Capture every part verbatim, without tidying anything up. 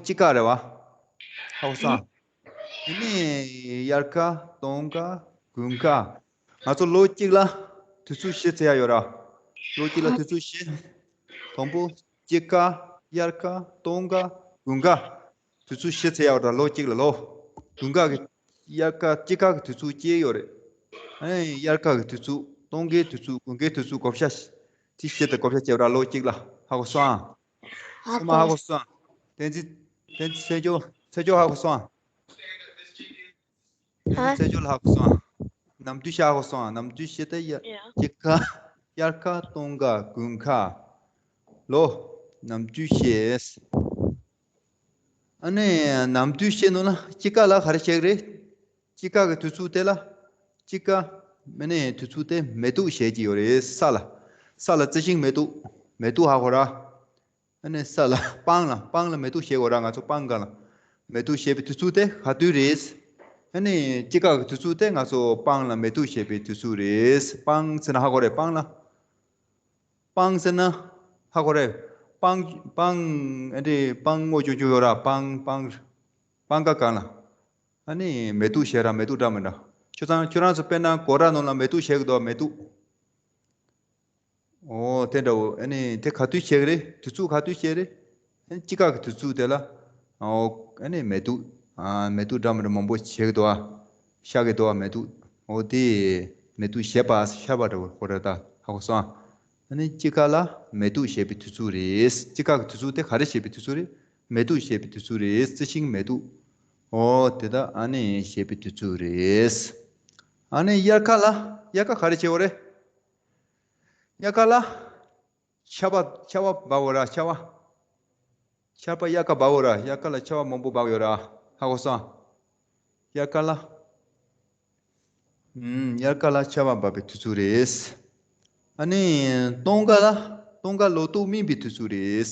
དཔྱིད་ཀ་རེད་བ། ཧ་གོ་སོང་ཨ། དེ་ནས་དབྱར་ཁ། སྟོན་ཁ། དགུན་ཁ། ང་ཚོ་ལོ་གཅིག་ལ་དུས་ཚོད་བཞི་ཚེ་ཡ་ཡོད་ར། ལོ་གཅིག་ལ་དུས་ཚོད་བཞི། དང་པོ། དཔྱིད་ཀ། དབྱར་ཁ། སྟོན་ཁ། དགུན་ཁ། དུས་ཚོད་བཞི་ཚེ་ཡ་ཡོད་ར་ལོ་གཅིག་ལ་ལོ། དགུན་ཁ་གི། དབྱར་ཁ། དཔྱིད་ཁ་གི་དུས་ཚོད་གཅིག་ཡོད་རེད། ཨ་ནི་དབྱར་ཁ་གི་དུས་ཚོད། སྟོན་ཁའི་དུས་ཚོད། དགུན་ཁའི་དུས་ཚོད། བགོ་བཤའ་དེ་བཞི་དང་བགོ་བཤའ་བྱས་པ་ར་ལོ་གཅིག་ལ། ཧ་གོ་སོང་ཨ། ཧ་ཚང་མ་ཧ་གོ་གོ་སོང་ཨ། བསྟན་འཛིན། བསྟན་འཛིན་ཚེ་སྐྱོ། ཚེ་སྐྱོ་ཧ་གོ་སོང་ཨ། བསྟན་འཛིན་ཧ། ཚེ་སྐྱོ་ལ་ཧ་གོ་སོང་ཨ། ནམ་དུས་བཞི་ཧ་གོ་སོང་ཨ། ནམ་དུས་བཞི་དེ་ཡ། ཡ། དཔྱིད་ཁ། དབྱར་ཁ། སྟོན་ཁ། དགུན་ཁ། ལོ། ནམ་དུས་བཞི། ཨ་ནི་ནམ་དུས་བཞི་ནང་ལ་དཔྱིད་ཀ་ལ་ག་རེ་བྱེད་ཀྱི་རེད། དཔྱིད་ཀ་གི་དུས་ཚོད་དེ་ལ། དཔྱིད་ཀ། མ་ནི་དུས་ཚོད་དེ་མེ་ཏོག་བཞད་ཀྱི་ཡོད་རེད་ས་ལ། ས་ལ་རྩི་ཤིང་མེ་ཏོག་མེ་ཏོག་ཧ་གོ་ར། ཨ་ནི་ས་ལ་སྤང་ལ། སྤང་ལ་མེ་ཏོག་བཞད་གོ་ར། ང་ཚོ་སྤང་ག་ལ་མེ་ཏོག་བཞད་པའི་དུས་ཚོད་དེ་ག་དུས་རེད། ཨ་ནི་དཔྱིད་ཀ་གི་དུས་ཚོད་དེ་ང་ཚོ་སྤང་ལ་མེ་ཏོག་བཞད་པའི་དུས་ཚོད་རེད། སྤང་ཟེར་ན་ཧ་གོ་རེད། སྤང་ལ། སྤང་ཟེར་ན་ཧ་གོ་རེད། སྤང་། སྤང་། ཨ་འདྲེ་སྤང་སྔོ་ཅུང་ཅུང་ཡོད་ར། སྤང་། སྤང་། སྤང་ཀ་གང་ལ། ཨ་ནི་མེ་ཏོག་བཞད་ར། མེ་ཏོག་འདྲ་མི་འདྲ། ཁྱོད་ཚང་། ཁྱོད་རང་ཚོ་དཔེར་ན་སྒོ་ར་ནང་ལ་མེ་ཏོག་བཞད་གི་འདུག་མེ་ཏོག་འོ་དེ་འདྲ་བོ། ཨ་ནི་དེ་ག་དུས་བཞད་གི་རེད། དུས་ཚོད་ག་དུས་བཞད་རེད། ཨ་ནི་དཔྱིད་ཀ་གི་དུས་ཚོད་དེ་ལ། ཨོ། ཨ་ནི་མེ་ཏོག་ཨ། མེ་ཏོག་འདྲ་མི་འདྲ་མང་པོ་བཞད་གི་འདུག་ཨ། ཤར་གི་འདུག་ཨ། མེ་ཏོག་འོ་དེ། མེ་ཏོག་བཞད་པ། ཤར་བ་འདྲ་བོ་ཧ་གོ་རེད་ད། ཧ་གོ་སོང་ཨ། ཨ་ནི་དཔྱིད་ཀ་ལ་མེ་ཏོག་བཞད་པའི་དུས་ཚོད་རེད། དཔྱིད་ཀ་གི་དུས་ཚོད་དེ་ག་རེ་བཞད་པའི་དུས་ཚོད་རེད། མེ་ཏོག་བཞད་པའི་དུས་ཚོད་རེད། རྩི་ཤིང་མེ་ཏོག་འོ་དེ་ད་ཨ་ནི་བཞད་པའི་དུས་ཚོད་རེད། ཨ་ནི་དབྱར་ཁ་ལ། དབྱར་ཁ་ག་རེ་བྱེད་འོ་རེད། དབྱར་ཁ་ལ། ཆར་པ། ཆར་པ་འབབ་འོ་ར། ཆར་པ། ཆར་པ་དབྱར་ཁ་འབབ་འོ་ར། དབྱར་ཁ་ལ་ཆར་པ་མང་པོ་འབབ་ཡོད་ར། ཧ་གོ་སོང་། དབྱར་ཁ་ལ། ཨུམ། དབྱར་ཁ་ལ་ཆར་པ་འབབ་པའི་དུས་ཚོད་རེད། ཨ་ནི། སྟོན་ཁ་ལ། སྟོན་ཁ་ལོ་ཏོག་སྨིན་པའི་དུས་ཚོད་རེད།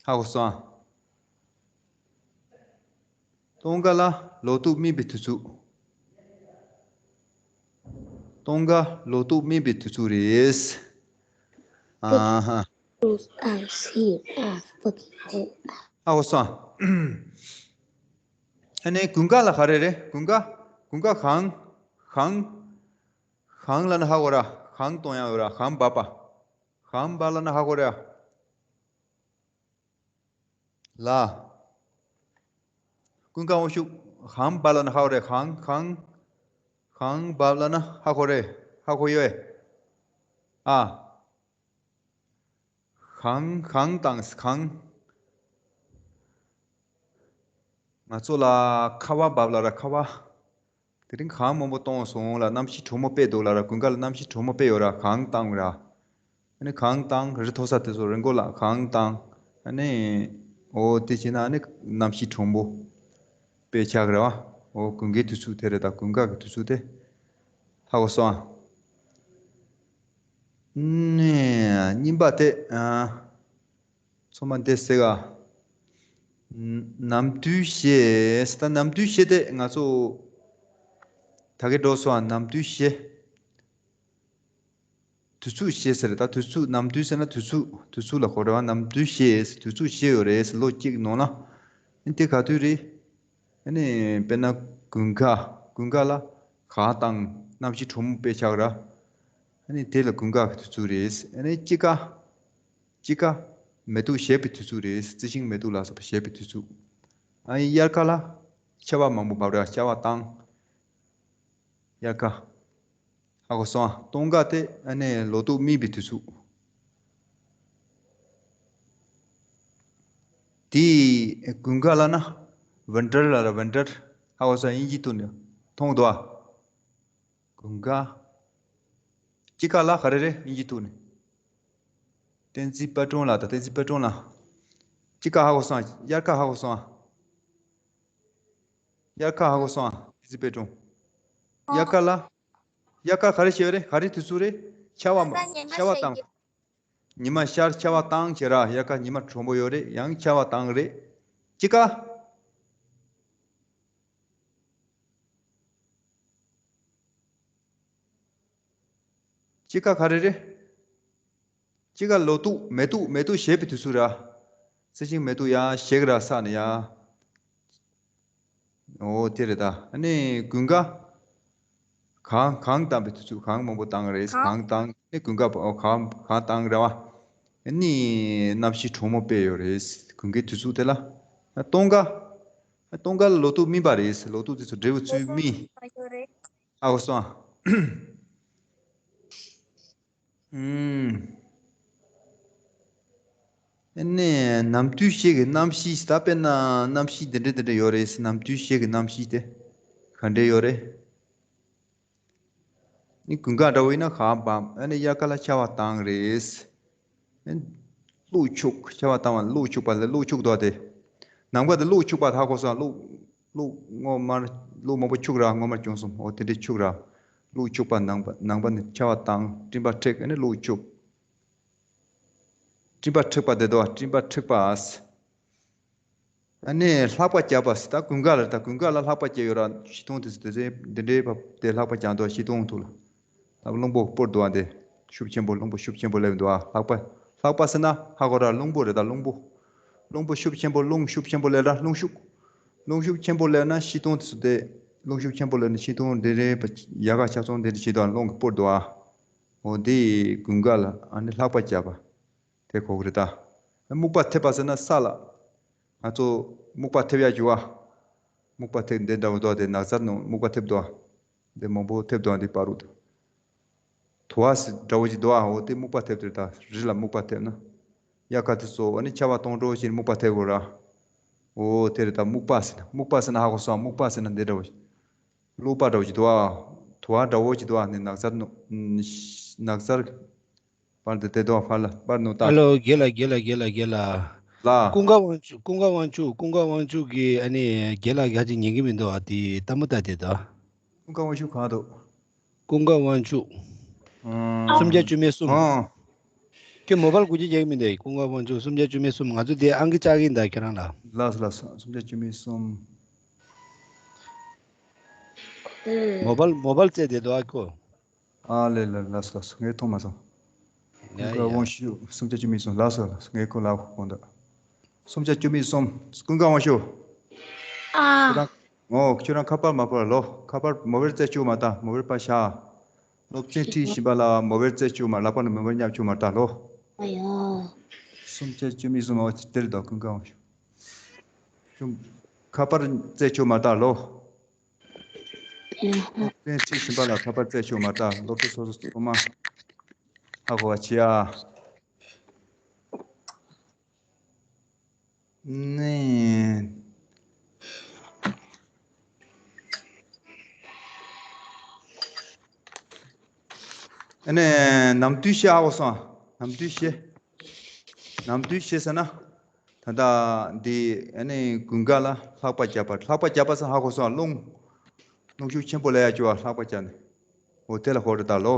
ཧ་གོ་སོང་ཨ། སྟོན་ཁ་ལ་ལོ་ཏོག་སྨིན་པའི་དུས་ཚོད། སྟོན་ཁ་ལོ་ཏོག་སྨིན་པའི་དུས་ཚོད་རེད། ཨ་ཧ། ཧ་གོ་སོང་ཨ། ཨ་ནི་དགུན་ཁ་ལ་ག་རེ་རེད། དགུན་ཁ། དགུན་ཁ་གངས། གངས། གངས་ལབ་ན་ཧ་གོ་ར། གངས་གཏོང་ཡག་ཡོད་ར། གངས་འབབ་པ། གངས་འབབ་ལབ་ན་ཧ་གོ་ར། ལ། ཀུན་དགའ་དབང་ཕྱུག་གངས་འབབ་ལབ་ན་ཧ་གོ་རེད། གངས། གངས། གངས་འབབ་ལབ་ན་ཧ་གོ་རེད། ཧ་གོ་ཡོད། ཨ། གངས། གངས་དང་གངས། ང་ཚོ་ལ་ཁ་བ་འབབ་ལབ་ར། ཁ་བ། དེ་རིང་གངས་མང་པོ་གཏོང་སོང་ལ། གནམ་གཤིས་གྲང་མོ་དཔེ་འདུག་ལབ་ར། དགུན་ཁ་ལ་གནམ་གཤིས་གྲང་མོ་དཔེ་ཡོད་ར། གངས་བཏང་ར། ཨ་ནི་གངས་བཏང་། རི་མཐོ་ས་དེ་ཚོ་རི་མགོ་ལ་གངས་བཏང་། ཨ་ནི། འོ་དེ་བྱས་ན་ཨ་ནི་གནམ་གཤིས་གྲང་མོ་དཔེ་ཆགས་ར་བ། འོ་དགུན་ཁའི་དུས་ཚོད་དེ་རེད་ད། དགུན་ཁ་གི་དུས་ཚོད་དེ། ཧ་གོ་སོང་ཨ། ནི། གཉིས་པ་དེ། ཨ། ཚང་མ་འདི་གཟིགས་ཨ། ནམ་དུས་བཞི། ད་ནམ་དུས་བཞི་དེ་ང་ཚོ་ད་གིན་འགྲོ་སོང་ཨ། ནམ་དུས་བཞི། དུས་ཚོད་བཞི་ཟེར། ད་དུས་ཚོད། ནམ་དུས་ཟེར་ན་དུས་ཚོད། དུས་ཚོད་ལ་གོ་ར་བ། ནམ་དུས་བཞི། དུས་ཚོད་བཞི་ཡོད་རེད་ལོ་གཅིག་ནང་ལ། ཨ་ནི་དེ་ག་དུས་རེད། ཨ་ནི་དཔེར་ན་དགུན་ཁ། དགུན་ཁ་ལ་གངས་དང་གནམ་གཤིས་གྲང་མོ་དཔེ་ཆགས་ར། ཨ་ནི་དེ་ལ་དགུན་ཁ་གི་དུས་ཚོད་རེད། ཨ་ནི་དཔྱིད་ཀ། དཔྱིད་ཀ་མེ་ཏོག་བཞད་པའི་དུས་ཚོད་རེད། རྩི་ཤིང་མེ་ཏོག་ལ་སོགས་པ་བཞད་པའི་དུས་ཚོད། ཨ་ནི་དབྱར་ཁ་ལ་ཆར་པ་མང་པོ་འབབ་ར། ཆར་པ་བཏང་། དབྱར་ཁ། ཧ་གོ་སོང་ཨ། སྟོན་ཁ་དེ་ཨ་ནི་ལོ་ཏོག་སྨིན་པའི་དུས་ཚོད། དེ་དགུན་ཁ་ལབ་ན་ཝིན་ཊར་ལབ་ར། ཝིན་ཊར། ཧ་གོ་སོང་ཨ། དབྱིན་ཇིའི་ཐོག་ནས་མཐོང་འདུག་ཨ། དགུན་ཁ། དཔྱིད་ཀ་ལ་ག་རེ་རེད། དབྱིན་ཇིའི་ཐོག་ནས། བསྟན་འཛིན་དཔལ་སྒྲོན་ལགས་དང་། བསྟན་འཛིན་དཔལ་སྒྲོན་ལགས། དཔྱིད་ཀ་ཧ་གོ་སོང་ཨ། དབྱར་ཁ་ཧ་གོ་སོང་ཨ། དབྱར་ཁ་ཧ་གོ་སོང་ཨ། བསྟན་འཛིན་དཔལ་སྒྲོན། དབྱར་ཁ་ལ། དབྱར་ཁ་ག་རེ་བྱེད་རེད། ག་རེ་དུས་ཚོད་རེད། ཆར་པ་མ། ཆར་པ་བཏང་། ཉི་མ་ཤར། ཆར་པ་བཏང་བྱས་ར། དབྱར་ཁ་ཉི་མ་གྲང་པོ་ཡོད་རེད། ཡང་ཆར་པ་བཏང་རེད། དཔྱིད་ཀ། དཔྱིད་ཀ་ག་རེ་རེད། དཔྱིད་ཀ་ལོ་ཏོག་མེ་ཏོག་མེ་ཏོག་བཞད་པའི་དུས་ཚོད་ར། རྩི་ཤིང་མེ་ཏོག་ཡ་ཞིག་ར་ས་ནི་ཡ། ཨོ་དེ་རེད་ད། ཨ་ནི་ཀུན་དགའ། གང་གང་བཏང་པའི་དུས་ཚོད་གང་མང་པོ་བཏང་རེད། གང་བཏང་ནི་ཀུན་དགའ་ཨོ་གང་གང་བཏང་རེད་བ། ཨ་ནི་གནམ་གཤིས་གྲང་མོ་དཔེ་ཡོད་རེད། ཀུན་དགའི་དུས་ཚོད་དེ་ལ། སྟོན་ཀ་སྟོན་ཀ་ལ་ལོ་ཏོག་སྨིན་པ་རེད། ལོ་ཏོག་དེ་ཚོ་འབྲས་བུ་ཚུལ་སྨིན། ཨ་གོ་སོང་། ཨ་ནི་ནམ་དུས་ཤིག་གི་གནམ་གཤིས་ད་དཔེར་ན་གནམ་གཤིས་འདི་འདྲ་འདི་འདྲ་ཡོད་རེད། ནམ་དུས་ཤིག་གི་གནམ་གཤིས་དེ་ག་འདྲ་ཡོད་རེད། ནི་ཀུན་དགའ་འདྲ་བོ་ཡིན་ན་གང་བམ། ཨ་ནི་དབྱར་ཁ་ལ་ཆར་པ་བཏང་རེད། ཨ་ནི་གློག་འཁྱུག་ཆར་པ་བཏང་བ་གློག་འཁྱུག་པ་ལ་གློག་འཁྱུག་དོ་དེ། ནམ་མཁའ་དེ་གློག་འཁྱུག་པ་ཧ་གོ་སོང་། གློག་གློག་སྔོ་དམར་གློག་མང་པོ་འཁྱུག་ར་སྔོ་དམར་བྱུང་སོང་། འོ་དེ་འདྲའི་འཁྱུག་ར། གློག་འཁྱུག་པ་ནང་པ་ནང་པ་ནི་ཆར་པ་བཏང་སྤྲིན་པ་འཁྲིགས། ཨ་ནི་གློག་འཁྱུག་སྤྲིན་པ་འཁྲིགས་པ་དེ་དོ། སྤྲིན་པ་འཁྲིགས་པ། ཨ་ནི་ལྷགས་པ་རྒྱབ་པ། ད་ཀུན་དགའ་ལ་ད་ཀུན་དགའ་ལ་ལྷགས་པ་རྒྱབ་ཡོད་ར། བཞི་སྟོང་དེ་ཚོ་དེ་ཚོ་འདི་འདྲའི་བབ་དེ་ལྷགས་པ་རྒྱབ་འདུག་བཞི་སྟོང་ཐུག་ལ། ད་རླུང་པོ་སྤོར་འདུག་ཨ་འདི། ཤུགས་ཆེན་པོ་རླུང་པོ་ཤུགས་ཆེན་པོ་སླེབས་འདུག་ཨ། ལྷགས་པ་ལྷགས་པ་ཟེར་ན་ཧ་གོ་ར་རླུང་པོ་རེད། ད་རླུང་པོ། རླུང་པོ་ཤུགས་ཆེན་པོ་རླུང་ཤུགས་ཆེན་པོ་སླེབས་ར་རླུང་ཤུགས། རླུང་ཤུགས་ཆེན་པོ་སླེབས་ན་བཞི་སྟོང་དེ་ཚོ་དེ། རླུང་ཤུགས་ཆེན་པོ་སླེབས་ན་བཞི་སྟོང་འདི་རེད་པ། ཡལ་ག་ཆ་ཚང་འདི་རེད་བྱེད་དུ་རླུང་གིས་སྤོར་འདུག་ཨ། འོ་འདི་ཀུན་དགའ་ལ་ཨ་ནི་ལྷགས་པ་རྒྱབ་པ། དེ་གོ་གི་རེད་ད། སྨུག་པ་ཐེབས་པ་ཟེར་ན་ས་ལ། ང་ཚོ་སྨུག་པ་ཐེབས་ཡ་རྒྱུ་བ། སྨུག་པ་ཐེབས་འདི་འདྲ་བོ་འདུག་དེ་ནགས་ཚལ་ནང་སྨུག་པ་ཐེབས་འདུག་དེ་མང་པོ་ཐེབས་འདུག་འདི་བར་དུ། དུ་བ་ཟེར་འདྲ་བོ་ཞིག་འདུག་འོ་དེ་སྨུག་པ་ཐེབས་དེ་རེད་ད། རི་ལ་སྨུག་པ་ཐེབས་ན། དབྱར་ཁ་དེ་ཚོ་ཨ་ནི་ཆར་པ་གཏོང་འགྲོ་བཞིན་སྨུག་པ་ཐེབས་དགོས་ར། འོ་དེ་རེད་ད། སྨུག་པ་ཟེར་ན་སྨུག་པ་ཟེར་ན་ཧ་གོ་སོང་། སྨུག་པ་ཟེར་ན་འདི་འདྲ་བོ་ཞིག་གློག་པ་འདྲ་བོ་ཞིག་འདུག་ཨ། དུ་བ་འདྲ་བོ་ཞིག་འདུག་ཨ། ནི་ནགས་ཚལ་ནང་ནགས་ཚལ། པར་འདི་དེ་དོ་ཕར་ལ་པར་ནོ་ད། ཨ་ལོ་རྒན་ལགས་རྒན་ལགས་རྒན་ལགས་རྒན་ལགས། ལ། ཀུན་དགའ་དབང་ཕྱུག་ཀུན་དགའ་དབང་ཕྱུག་ཀུན་དགའ་དབང་ཕྱུག་གིས་ཨ་ནི་རྒན་ལགས་ཁ་ཅིག་ཉན་གི་མི་འདུག་ཨ། དེ་ལྟད་མོ་ལྟ་དེ་ད། ཀུན་དགའ་དབང་ཕྱུག་གང་འདུག་ཀུན་དགའ་དབང་ཕྱུག་ཨང་། སུམ་བརྒྱ་བཅུ་མེད་གསུམ། ཨང་། ཁྱོད་མོ་བལ་གོ་རྒྱུ་རྒྱག་གི་མི་འདུག་ཀུན་དགའ་དབང་ཕྱུག་སུམ་བརྒྱ་བཅུ་མེད་གསུམ། ང་ཚོ་དེ་ཨང་ཀི་བཅག་གི་ཡིན་ད་ཁྱེད་རང་ལ། ལགས་སོ་ལགས་སོ། སུམ་བརྒྱ་བཅུ་མེད་གསུམ། མོ་བལ་མོ་བལ་རྩེ་དེ་དོ་ཨ་ཁོ། ཨ་ལེ་ལེ་ལགས་སོ་ལགས་སོ། ངས་མཐོང་མ་སོང་། ཡ་ཀུན་དགའ་ཡ། དབང་ཕྱུག་སུམ་བརྒྱ་བཅུ་མེད་གསུམ། ལགས་སོ་ལགས་སོ། ངས་ཁོ་ལབ་དགོངས་དག་སུམ་བརྒྱ་བཅུ་མེད་གསུམ། ཀུན་དགའ་དབང་ཕྱུག་ཨ། ཁྱོད་རང་ངོ་ཁྱོད་རང་ཁ་པར་མ་ཕོར་ལོ། ཁ་པར་མོ་བལ་རྩེ་བཅུག་མ་ལྟ། མོ་བལ་པ་ཤ། སློབ་ཚན་ཁྲིད་བཞིན་པ་ལ་མོ་བལ་རྩེ་བཅུག་མ། ལག་པ་ནས་མོ་བལ་བརྙབ་བཅུག་མ་ལྟ་ལོ། ཨ་ཡ། སུམ་བརྒྱ་བཅུ་མེད་གསུམ། འོ་དེ་རེད་དོ། ཀུན་དགའ་དབང་ཕྱུག་ཁ་པར་རྩེ་བཅུག་མ་ལྟ་ལོ། སློབ་ཚན་ཁྲིད་བཞིན་པ་ལ་ཁ་པར་རྩེ་བཅུག་མ་ལྟ། སློབ་ཕྲུག་སོ་སོ་ཚང་མ་ཧ་གོ་བ་བྱེད་ཨ། ནས། ཨ་ནི་ནམ་དུས་ཤེས་ཧ་གོ་སོང་། ནམ་དུས་ཤེས། ནམ་དུས་ཤེས་ཟེར་ན། ད་ལྟ་འདི་ཨ་ནི་ཀུན་དགའ་ལ་ལྷགས་པ་རྒྱབ་པ། ལྷགས་པ་རྒྱབ་པ་ཟེར་ཧ་གོ་སོང་། རླུང་རླུང་ཤུགས་ཆེན་པོ་སླེབས་ཡ་རྒྱུ་བ་ལྷགས་པ་རྒྱབ་ནས། འོ་དེ་ལ་ཧོ་རེ་ད་ལོ།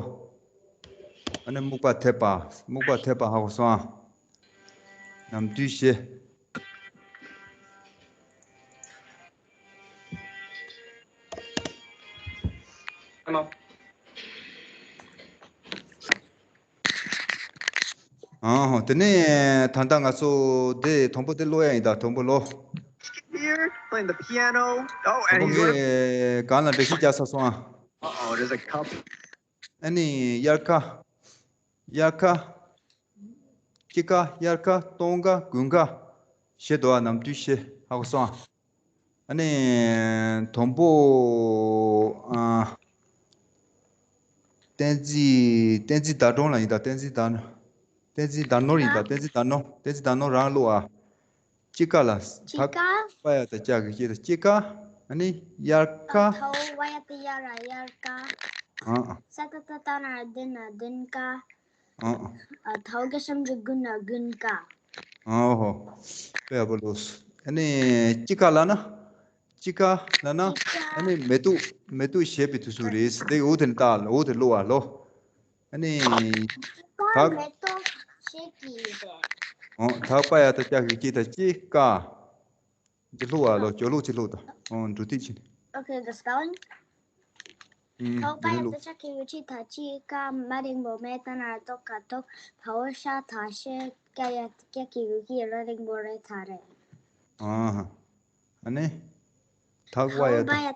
ཨ་ནི་སྨུག་པ་ཐེབས་པ། སྨུག་པ་ཐེབས་པ་ཧ་གོ་སོང་ཨ། ནམ་དུས་ཤེས། ཨ་ཧོ། དེ་ནས་ད་ལྟ་ང་ཚོ་དེ་དང་པོ་དེ་ཀློག་ཡ་ཡིན་ད། དང་པོ་ཀློག Here, playing the piano. Oh, and དང་པོ་he's learning. ངས་གང་ལ་འགྲེལ་བཤད་རྒྱག་ཚར་སོང་ཨ། Uh-oh, there's a cup. ཨ་ནི་དབྱར་ཁ། དབྱར་ཁ། དཔྱིད་ཀ། དབྱར་ཁ། སྟོན་ཁ། དགུན་ཁ། ཞེས་འདུག་ཨ། ནམ་དུས་ཤེས་ཧ་གོ་སོང་ཨ། ཨ་ནི་དང་པོ་ཨ། བསྟན་འཛིན་བསྟན་འཛིན་ཟླ་སྒྲོན་ལ་ཡིན་ད། བསྟན་འཛིན་ཟླ་བསྟན་འཛིན་ཟླ་ནོར་ཡིན་ད། བསྟན་འཛིན་ཟླ་ནོར། བསྟན་འཛིན་ཟླ་ནོར་རང་ཀློག་ཨ། དཔྱིད་ཀ་ལ། དཔྱིད་ཀ་ད་པ་ཡ་ད་ལྕགས་ཀྱི་དཔྱིད་ད། དཔྱིད་ཀ་ཨ་ནི་དབྱར་ཁ་ད་ཐའོ་བ་ཡ་ད་ཡ་ར་དབྱར་ཀ་ཨ་ཨ། ས་ད་ད་ད་ན་ར་དི་ན་དིན་ཀ་ཨ་ཨ། ཨ་ཐའོ་ག་ཤམ་གི་གུ་ན་དགུན་ཀ་ཨ་ཧོ། དཔེ་ཡག་པོ་ལོས། ཨ་ནི་དཔྱིད་ཀ་ལ་ན། དཔྱིད་ཀ་ལ་ན། དཔྱིད་ཀ་ཨ་ནི་མེ་ཏོག་མེ་ཏོག་བཞད་པའི་དུས་ཚོད་རེད། དེ་འོ་དེ་ནི་ལྟ་ལ། འོ་དེ་ཀློག་ཨ་ལོ། ཨ་ནི། དཔྱིད་ཀ་ད་མེ་ཏོག་བཞད་ཀྱི་རེད། ཨོ་ད་པ་ཡ་ད་ལྕགས་ཀྱི་དཔྱིད་ད་དཔྱིད་ཀ་འདི་ཀློག་ཨ་ལོ། སྦྱོར་ཀློག་ཅིག་ཀློག་ད། ཨོ་འབྲུ་ཏིག་ཅིག Okay, the spelling. ཨུམ། ཐའོ་པ་ཡ་ད་ལྕགས་ཀྱི་དཔྱིད་ད་དཔྱིད་ཀ་མ་རིང་པོ་མེ་ད་ན་ར་ཏོག་ཀ་ཏོག་ཕ་འོ་ཤ་ད་ཤེ། ཀ་ཡ་ཏི་ཀྱ་གི་གུ་གི་ར་རིང་པོ་རེ་ཐ་རེ། ཨ་ཧ། ཨ་ནི། ཐག་པ་ཧའོ་ཡ་ཏི། བ་ཡ་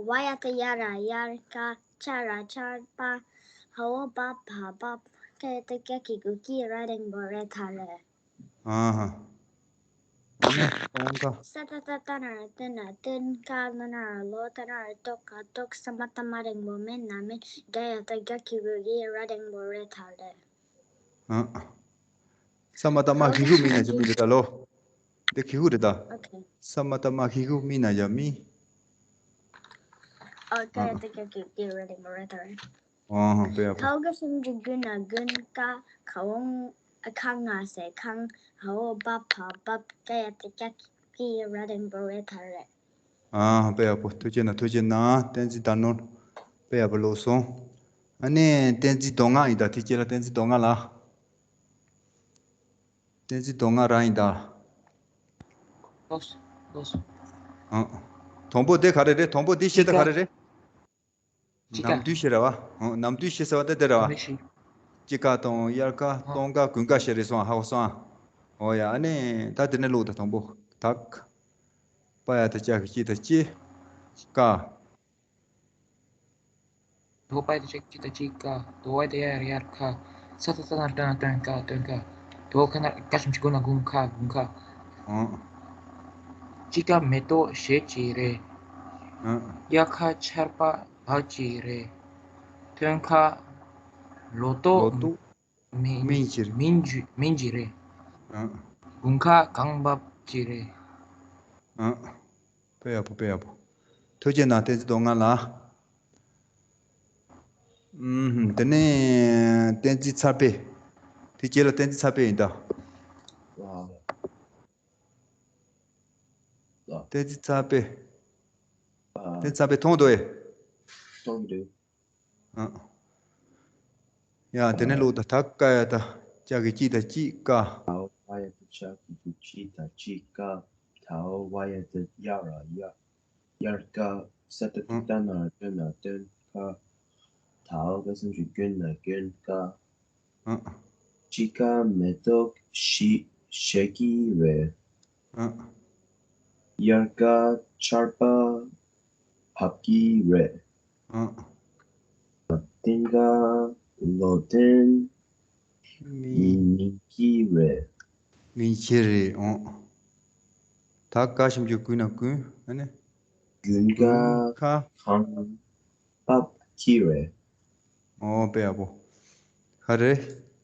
བ་ཡ་ཏི་ཡ་ར་ཡར་ཀ་ཆ་ར་ཆར་པ། ཧའོ་བ་བ་བབ། ཀ་ཡ་ཏི་ཀྱ་གི་གུ་གི་ར་རིང་པོ་རེ་ཐ་རེ། ཨ་ཧ། ཨ་ནི་སྟོན་ཀ། ས་ཏ་ཏ་ཏ་ན་ར་ཏན་ན་ཏན། ཀ་ན་ན་ར་ལོ་ཏ་ན་ར་ཏོ་ཀ་ཏོག་ས་མ་ཏ་མ་རིང་པོ་མེ་ན་མེ། ཀ་ཡ་ཏི་ཀྱ་གི་གུ་གི་ར་རིང་པོ་རེ་ཐ་རེ། ཨ། ས་མ་ཏ་མ་གི་གུ་མི་ན་ཡ་མི་རེད་ད་ལོ། དེ་གི་གུ་རེད་ད། ཨོ་ཁེ། ས་མ་ཏ་མ་གི་གུ་མི་ན་ཡ་མི། ཨོ་ཀ་ཡ་ཏི་ཀྱ་གི་གུ་གི་ར་རིང་པོ་རེ་ཐ་རེ། ཨ་ཧ། དཔེ་ཡག་པོ། ཁའོ་ག་ཞབས་ཀྱུ་གུ་ན་གུན། ཀ་ཁའོ་ཁ་ང་ས་ཁང་། ཧའོ་བ་བ་བབ། ཀ་ཡ་ཏི་ཀྱ་གི་གུ་གི་ར་རིང་པོ་རེ་ཐ་རེ། ཨ་དཔེ་ཡག་པོ། ཐུགས་རྗེ་གནང་། ཐུགས་རྗེ་གནང་། བསྟན་འཛིན་དར་ནོར། དཔེ་ཡག་པོ་ཀློག་སོང་། ཨ་ནི་བསྟན་འཛིན་མདོ་སྔགས་ཡིན་ད། དེ་རྗེས་ལ་བསྟན་འཛིན་མདོ་སྔགས་ལ། བསྟན་འཛིན་མདོ་སྔགས་རང་ཡིན་ད། ལོས། ལོས། ཨ། དང་པོ་དེ་ག་རེ་རེད། དང་པོ་དེ་ཤེས་ད་ག་རེ་རེད། ཅི་ཀ། ནམ་དུས་ཤེས་ར་བ། ཨ། ནམ་དུས་ཤེས་ཟེར་བ་དེ་དེ་ར་བ། ཅི་ཀ་དང་དབྱར་ཀ། ཨ། སྟོན་ཀ། དགུན་ཀ་ཤེས་རེད་སོང་། ཧ་གོ་སོང་། ཨོ་ཡ། ཨ་ནི་ད་དེ་ནས་ཀློག་ད། དང་པོ་དག། པ་ཡ་ཏི་ཀྱ་གི་གུ་གི་ཏི་ཀྱི། ཀ། དོ་པ་ཡ་ཏི་ཀྱ་གི་གུ་གི་ཏི་ཀྱི། ཀ། དོ་བ་ཡ་ཏི་ཡ་ར་ཡར་ཀ། ས་ཏ་ཏ་ན་ར་ཏ་ན་ཏན། ཀ་སྟོན་ཀ། དོ་ཁ་ན་ག་ཞབས་ཀྱུ་གུ་ན་གུན། ཁ་དགུན་ཁ། ཨ། ཅི་ཀ་མེ་ཏོག་ཞལ་གཅིག་རེད། ཨ། དབྱར་ཁ་ཆར་པ་བབས་གཅིག་རེད། སྟོན་ཁ་ལོ་ཏོག་ལོ་ཏོག་སྨིན་སྨིན་གཅིག་རེད། སྨིན་གཅིག་སྨིན་གཅིག་རེད། ཨ། དགུན་ཁ་གངས་བབས་གཅིག་རེད། ཨ། དཔེ་ཡག་པོ། དཔེ་ཡག་པོ། ཐུགས་རྗེ་གནང་། བསྟན་འཛིན་མདོ་སྔགས་ལ། ཨུམ། དེ་ནས་བསྟན་འཛིན་ཚར་དཔེ། དེ་རྗེས་ལ་བསྟན་འཛིན་ཚར་དཔེ་ཡིན་ད། ལ། ལ། བསྟན་འཛིན་ཚར་དཔེ། ཨ། བསྟན་འཛིན་ཚར་དཔེ་མཐོང་འདུག་ཨེ། མཐོང་འདུག་ཨ། ཡ། དེ་ནས་ཀློག་ད། དག་པ་ཡ་ཏི་ཀྱ་གི་གུ་གི་ཏི་ཀྱི། ཀ། དའོ་བ་ཡ་ཏི་ཀྱ་གི་གུ་གི་ཏི་ཀྱི། ཀ། དའོ་བ་ཡ་ཏི་ཡ་ར་ཡ། དབྱར་ཀ། ས་ཏ་ཏི་ཏ་ན་ར་ཏ་ན་སྟོན་ཀ། དའོ་ག་ཞབས་ཀྱུ་གུ་ན་གུན། ཀ། ཨ། ཅི་ཀ་མེ་ཏོག་ཞི་ཞལ་གྱིས་རེད། ཨ། དབྱར་ཀ་ཆར་པ་བབས་ཀྱི་རེད། ཨ། སྟོན་ཀ་ལོ་ཏོག་སྨིན་སྨིན་གྱི་རེད། སྨིན་གྱི་རེད། ཨོ། དའོ་ག་ཞབས་ཀྱུ་གུ་ན་གུན། ཨ་ནི། དགུན་ཀ་དགུན་ཁ་གངས་བབས་ཀྱི་རེད། ཨོ། དཔེ་ཡག་པོ། ག་རེ།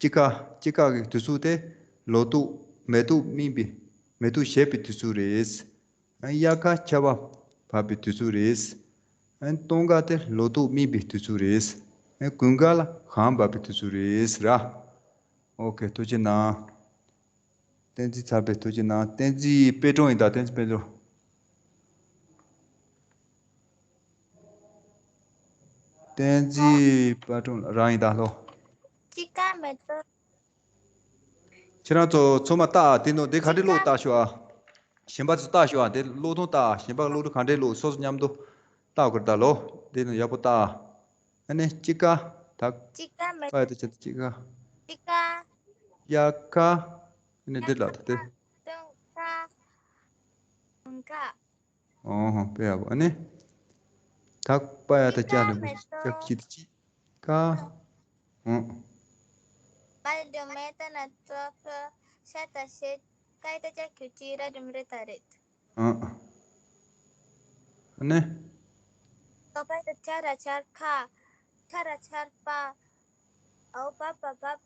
དཔྱིད་ཀ། དཔྱིད་ཀ་གི་དུས་ཚོད་དེ་ལོ་ཏོག་མེ་ཏོག་སྨིན་པའི། མེ་ཏོག་བཞད་པའི་དུས་ཚོད་རེད། ཨ། དབྱར་ཁ་ཆར་པ་བབས་པའི་དུས་ཚོད་རེད། ཨ། སྟོན་ཀ་དེ་ལོ་ཏོག་སྨིན་པའི་དུས་ཚོད་རེད། ཨ། དགུན་ཀ་ལ་གངས་བབས་པའི་དུས་ཚོད་རེད་ཟེར་ར། ཨོ་ཁེ། ཐུགས་རྗེ་གནང་། བསྟན་འཛིན་ཚར་དཔེ། ཐུགས་རྗེ་གནང་། བསྟན་འཛིན་དཔལ་སྒྲོན་ཡིན་ད། བསྟན་འཛིན་དཔལ་སྒྲོན། བསྟན་འཛིན་དཔལ་སྒྲོན་རང་ཡིན་ད་ལོ། དཔྱིད་ཀ་མེ་ཏོག་ཁྱེད་རང་ཚོ་ཚང་མ་ལྟ། དེ་ནོ་དེ་ག་འདྲས་ཀློག་ལྟ་ཤོག་ཨ། གཞན་པ་ཚོ་ལྟ་ཤོག་ཨ། དེ་ཀློག་སྟངས་ལྟ། གཞན་པ་ཀློག་སྟངས་ག་འདྲས་ཀློག་སོ་སོ་མཉམ་དུ་ལྟ་དགོས་ད་ལོ། དེ་ནོ་ཡག་པོ་ལྟ། ཨ་ནི་དཔྱིད་ཀ། དག་དཔྱིད་ཀ་མེ་པ་ཡ་ཏི་ཀྱ་གི་གུ་གི་ཏི་ཀྱི། ཀ། དབྱར་ཁ། ཨ་ནི་འདི་ལ་ད་དེ། སྟོན་ཀ། དགུན་ཁ། ཨོ་ཧོ། དཔེ་ཡག་པོ། ཨ་ནི། དག་པ་ཡ་ཏི་ཀྱ་ལ་ཀྱ་གི་གུ་གི་ཏི་ཀྱི། ཀ། ཨོ། པ་ལ་དོ་མེ་ཏ་ན་ཙོ་ཀ། ཤ་ཏ་ཤེད། ཀ་ཡ་ཏི་ཀྱ་གི་གུ་གི་ར་འགྲེང་བུ་རེ་ད་རེད། ཨོ། ཨ་ནི། དོ་པ་ཡ་ཏི་ཆ་ར་ཆར་ཁ། ཁ་ར་ཆར་པ། འའོ་བ་བ་བབས།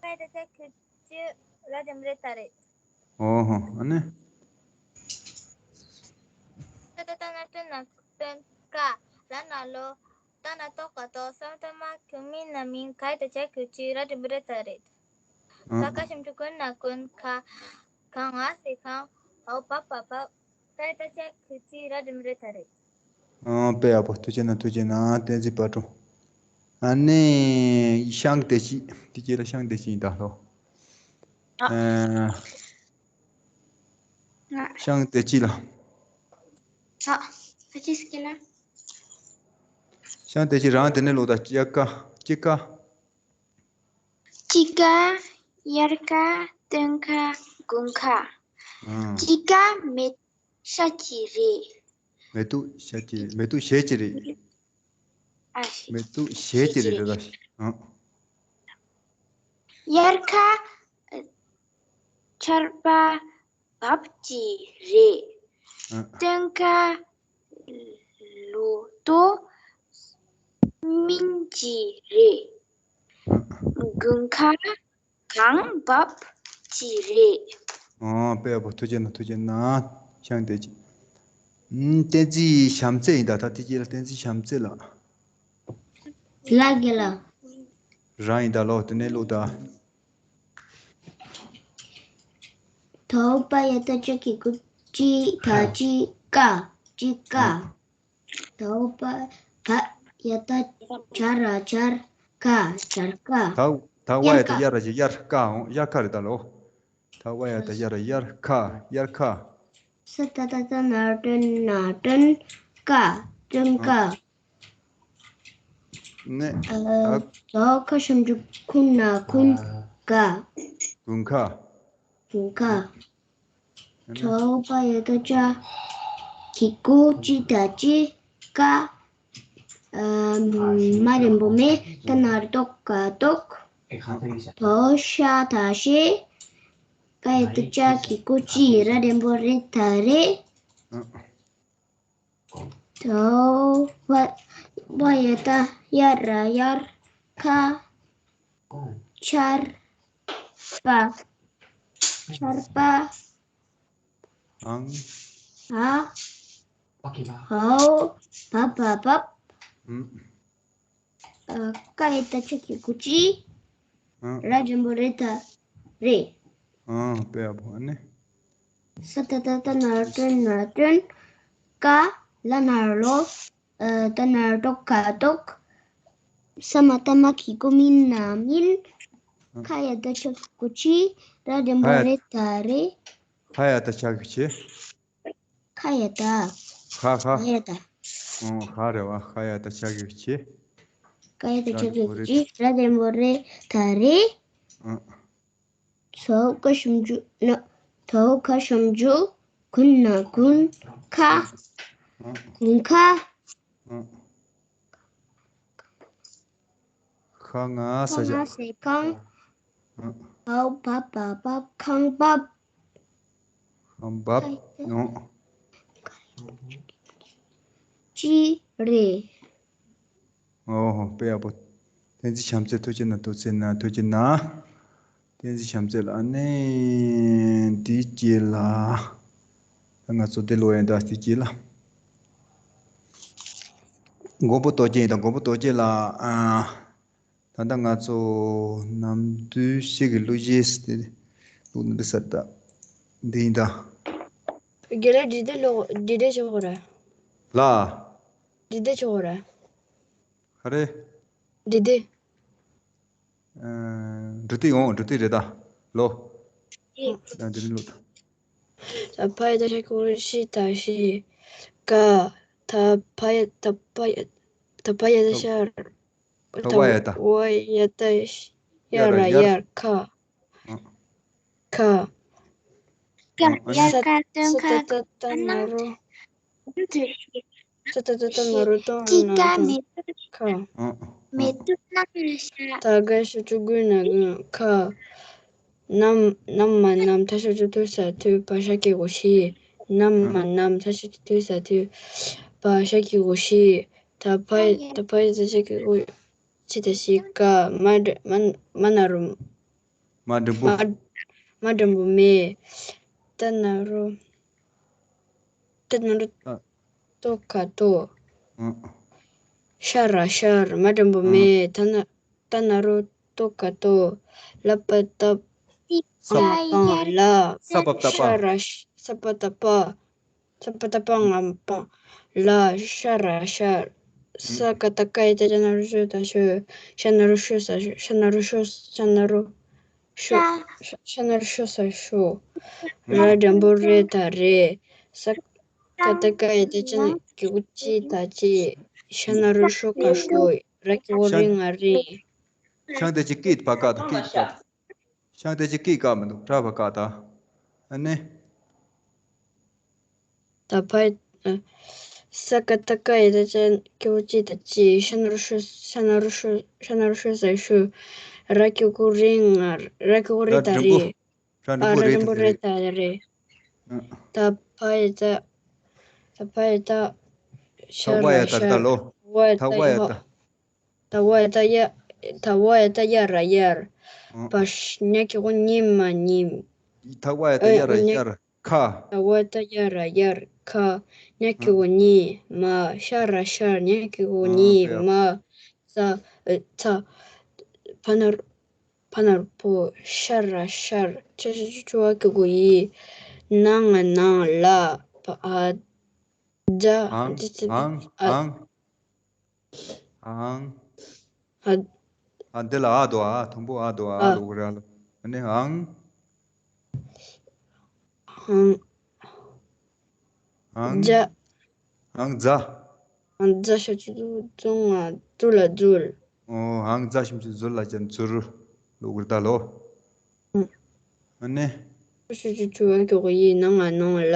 ཀ་ཡ་ཏི་ཀྱ་གི་གུ་གི་ར་འགྲེང་བུ་རེ་ད་རེད། ཨོ་ཧོ། ཨ་ནི། ས་ཏ་ཏ་ན་ར་ཏ་ན་སྟོན་ཀ། ལ་ན་ལོ། ཏ་ན་ཏོ་ཀ་ཏོག་ས་མ་ཏ་མ་གི་གུ་མི་ན་མི། ཀ་ཡ་ཏི་ཀྱ་གི་གུ་གི་ར་འགྲེང་བུ་རེ་ད་རེད། ཨ། ཀ་ཁ་ཞབས་ཀྱུ་གུ་ན་གུན། ཁ། གངས་ས་ཁང་། འའོ་བ་བ་བབས། ཀ་ཡ་ཏི་ཀྱ་གི་གུ་གི་ར་འགྲེང་བུ་རེ་ད་རེད། ཨ། དཔེ་ཡག་པོ། ཐུགས་རྗེ་གནང་། ཐུགས་རྗེ་གནང་། བསྟན་འཛིན་དཔལ་སྒྲོན། ཨ་ནི་ཤང་བདེ་སྐྱིད། དེ་རྗེས་ལ་ཤང་བདེ་སྐྱིད་ཡིན་ད་ལོ། ཨ། ཨ། ཤང་བདེ་སྐྱིད་ལ། ཨ། ཨ་ཅི་སྐྱིད་ལ། ཤང་བདེ་སྐྱིད་རང་དེ་ནས་ཀློག་ད། དབྱར་ཁ། དཔྱིད་ཀ། དཔྱིད་ཀ། དབྱར་ཁ། སྟོན་ཁ། དགུན་ཁ། ཨང་། དཔྱིད་ཀ་མེ་ཤ་གཅིག་རེད། མེ་ཏོག་ཤ་གཅིག་མེ་ཏོག་ཞལ་གཅིག་རེད། ཨ་ཤེས། མེ་ཏོག་ཞལ་གཅིག་རེད་ད། ཨང་། དབྱར་ཁ། ཆར་པ་འབབ་གཅིག་རེད། ཨང་། སྟོན་ཁ། ལོ་ཏོག་སྨིན་གཅིག་རེད། ཨང་། དགུན་ཁ། གངས་འབབ་གཅིག་རེད། ཨོ། དཔེ་ཡག་པོ། ཐུགས་རྗེ་གནང་། ཐུགས་རྗེ་གནང་། ཤང་བདེ་སྐྱིད། ཨུམ། བསྟན་འཛིན་བྱམས་བརྩེ་ཡིན་ད། ད་དེ་རྗེས་ལ་བསྟན་འཛིན་བྱམས་བརྩེ་ལགས། ལགས་ཀྱི་ལགས། རང་ཡིན་ད་ལོ། དེ་ནས་ལོ་ད། དོ་པ་ཡ་བཏགས་ཅ་གི་གུ་དཔྱི་ད་དཔྱིད་ཀ། དཔྱིད་ཀ། ཨ། དོ་པ་བ་ཡ་བཏགས་བྱ་ར་བྱར་ཀ། བྱར་ཀ། ད་ད་བ་ཡ་དབྱར་ཁ། བཏགས་ཡ་ར་བྱ་དབྱར་ཁ། འོང་། དབྱར་ཁ་རེད་ད་ལོ། ད་བ་ཡ་བཏགས་ཡ་ར་དབྱར་ཁ། དབྱར་ཁ། ས་ཏ་བཏགས་སྟ་ན་རོ་སྟོ་ན་སྟོན་ཀ། སྟོན་ཀ། ཨ། ནས། ཨ། ཨ། དོ་ཁ་ཞབས་ཀྱུ་དགུ་ན་དགུན་ཀ། དགུན་ཁ། དགུན་ཁ། ཨ་ནི། དོ་པ་ཡ་བཏགས་ཅ་གི་གུ་དཔྱི་ད་དཔྱིད་ཀ། ཨ། མ་འགྲེང་བུ་མེ། ཏ་ན་རོ་ཏོ་ཀ་ཏོག། དོ་ཤ་བཏགས་ཤེ། ཀ་ཡ་བཏགས་ཀྱ་གི་གུ་ཀྱི། ར་འགྲེང་བུ་རེ་ད་རེད། ཨ། དོ་བ་བ་ཡ་བཏགས་ཡ་ར་དབྱར་ཁ། ཆར་པ། ཆར་པ། ཨང་། ཨ། འོ། བ་བ་བབ། ཨུམ། ཨ། ཀ་ཡ་བཏགས་ཀྱ་གི་གུ་ཀྱི། ཨ། ར་འགྲེང་བུ་རེ་ད་རེད། ཨ། དཔེ་ཡག་པོ། ཨ་ནི། ས་ཏ་བཏགས་སྟ་ན་རོ་སྟོ་ན་སྟོན་ཀ། ལ་ན་རོ་ལོ། ཨ། ཏ་ན་རོ་ཏོ་ཀ་ཏོག། ས་མ་བཏགས་སྨ་གི་གུ་སྨིན་ན་སྨིན། ཨ། ཁ་ཡ་བཏགས་ཁྱ་གི་གུ་ཁྱི། ར་འགྲེང་བུ་ཁ་ཡ། རེ་ད་རེད། ཁ་ཡ་བཏགས་ཁྱ་གི་ཁྱི། ཁ་ཡ་བཏགས། ཁ་ཁ། ཁ་ཡ་བཏགས། ཨོ། ཁ་རེད་བ། ཁ་ཡ་བཏགས་ཁྱ་གི་ཁྱི། ཁ་ཡ་བཏགས་ཁྱ་གི་ཁྱི། ར་འགྲེང་བུ་རེ་ད་རེད། ཨ། དོ་ཁ་ཞབས་ཀྱུ་ན། དོ་ཁ་ཞབས་ཀྱུ་དགུ་ན་དགུན་ཁ། ཨ། དགུན་ཁ། ཨ། ཁ་ང་ས་ཁ་ང་ས་ཁང་། ཨ། བ་བ་བ་བབ། ཁང་བབ། ཁང་བབ། ཨ། ཅི་རེད། ཨོ་ཧོ། དཔེ་ཡག་པོ། བསྟན་འཛིན་བྱམས་བརྩེ་ཐུགས་རྗེ་གནང་། ཐུགས་རྗེ་གནང་། ཐུགས་རྗེ་གནང་། བསྟན་འཛིན་བྱམས་བརྩེ་ལགས། ཨ་ནི་འདི་རྗེས་ལ། ང་ཚོ་འདི་ལོ་ཡིན་ད། འདི་རྗེས་ལ། མགོན་པོ་རྡོ་རྗེ་ཡིན་ད། མགོན་པོ་རྡོ་རྗེ་ལགས། ཨ། ད་ལྟ་ང་ཚོ་ནམ་དུས་ཤིག་གི་གླུ་གཞས་དེ་གླུ་འདི་ས་ད་འདི་ཡིན་ད། དགེ་ལགས། འདི་འདྲ་ལོ། འདི་འདྲ་ཆོག་གོ་ར། ལ། འདི་འདྲ་ཆོག་གོ་ར། ཧ་རེ། འདི་འདྲ། ཨ། འབྲུ་ཏི། འོང་། འབྲུ་ཏི་རེད་ད་ལོ། ཨ། འདི་རེད་ལོ། ད་ཕ་ཡ་བཏགས་ཤ་གི་གུ་ཤི་ད་ཤིས། ཀ། ད་ཕ་ཡ། ད་ཕ་ཡ། ད་ཕ་ཡ་བཏགས་ཤ། ད་བ་ཡ་བཏགས། བ་ཡ་བཏགས་ཡ་ར་ཡར། ཁ། ཨ། ཁ། ཀ། ཨ། ཡར་ཁ། སྟོན་ཁ། ས་ཏ་བཏགས་སྟ་ན་རོ། ས་ཏ་བཏགས་སྟ་ན་རོ། སྟོན་ན་སྟོན། ཁ། ཨ། མེ་ཏོག་སྨིན་ན་ཤ། ད་ག་ཞབས་ཀྱུ་དགུ་ན་དགུན་ཁ། ནམ། ནམ་མ་ནམ། ད་ཞབས་ཀྱུ་དུ་ས་དུས། བ་ཞབས་ཀྱུ་གུ་ཤི། ནམ་མ་ནམ། ད་ཞབས་ཀྱུ་དུ་ས་དུས། བ་ཞབས་ཀྱུ་གུ་ཤི། ད་ཕ་ཡ། ད་ཕ་ཡ་བཏགས་ཕྱ་གི་གུ་ཕྱི་ད་ཤི། ཀ། མ་འགྲེང་། མ། མ་ན་རོ། མ་འགྲེང་བུ། མ། མ་འགྲེང་བུ་མེ། ཏ་ན་རོ། ཏ་ན་རོ། ཨ། ཏོ་ཀ་ཏོ། ཨ། ཤ་ར་ཤར། མ་འགྲེང་བུ་མེ། ཨ། ཏ་ན། ཏ་ན་རོ་ཏོ་ཀ་ཏོ། ལ་པ་ཏ། ས་པ། ལ། ས་པ་ཏ་པ། ཤ་ར་ཤ། ས་པ་ཏ་པ། ས་པ་ཏ་པ་ང་པ། ལ། ཤ་ར་ཤར། ས་ཀ་བཏགས་སྐ་ཡ་བཏགས་སྐྱ་ན་རོ་སྐྱོ་ད་སྐྱོ། ཤ་ན་རོ་ཤོ་ས་ཤོ། ཤ་ན་རོ་ཤོ། ཤ་ན་རོ་ཤོ། ཤ། ཤ་ན་རོ་ཤོ་ས་ཤོ། ར་འགྲེང་བུ་རེ་ད་རེད། ས་ཀ་བཏགས་སྐ་ཡ་བཏགས་སྐྱ་ན་གི་གུ་ཅི་ད་ཅི། ཤ་ན་རོ་ཤོ་ཀ་ཤོ། ར་གི་གུ་རི་ང་རི། ཤང་དེ་ཅི་ཀིད་པ་ཀ་དང་ཀིད་པ། ཤང་དེ་ཅི་ཀི་ཀ་མི་འདུག་གྲྭ་པ་ཀ་ད། ཨ་ནི། ད་ཕ་ཡི་ཨ། ས་ཀ་ཏ་ཀ་ཡི་ད་ཅན་ཀྱོ་ཅི་ད་ཅི་ཤ་ན་རུ་ཤུ་ཤ་ན་རུ་ཤུ་ཤ་ན་རུ་ཤུ་ས་ཤུ། ར་ཀྱོ་གུ་རི་ང་ར་ཀྱོ་གུ་རི་ད་རི། ཨ་ར་འགྲེང་བུ་རེ་ད་རི། ད་ཕ་ཡི་ད་ད་ཕ་ཡི་ད་ཤ་ད་བ་ཡ་ད་རི་ད་ལོ། ད་བ་ཡ་ད་ཡ། ད་བ་ཡ་ད་ཡ། ད་བ་ཡ་ད་ཡ་ར་ཡར། ཨ། པ་ཤ་ཉ་གི་གུ་ཉི་མ་ཉིམ། ད་བ་ཡ་ད་ཨེ་ཡ་ར་ཉ་ཡར་ཁ། ད་བ་ཡ་ད་ཡ་ར་ཡར་ཁ། ཉ་གི་གུ་ཉི་མ་ཤ་ར་ཤར་ཉ་གི་གུ་ཨ་ཉི་པེ་ཨ། མ་ས་ཨེ་ཚ། ཕ་ན་རུ་ཕ་ན་རུ་ཕོ་ཤ་ར་ཤར་ཆ་ཤ་ཆུ་ཆུ་བ་གི་གུ་ཡི། ན་ང་ནང་ལ་པ་ཨ། ཇ། ཨང་ཨང་ཨང་། ཨང་། ཨ། ཨ་འདི་ལ་ཨ་དོ་ཨ་དང་པོ་ཨ་དོ་ཨ་ཨ། ལོ་གུ་ར་ལོ། ཨ་ནི་ཨང་། ཨང་། ཨང་། ཇ། ཨང་ཛ། ཨང་ཛ་ཤ་ཆུ་ཛུ་ཛུང་ང་ཛུ་ལ་ཛུལ། ཨོ་ཨང་ཛ་ཤ་ཆུ་ཛུལ་ལ་ཅན་ཛུར། ལོ་གུ་ར་ད་ལོ། ཨ་ནི། ཤ་ཆུ་ཆུ་བ་གི་གུ་ཡི་ན་ང་ནང་ལ།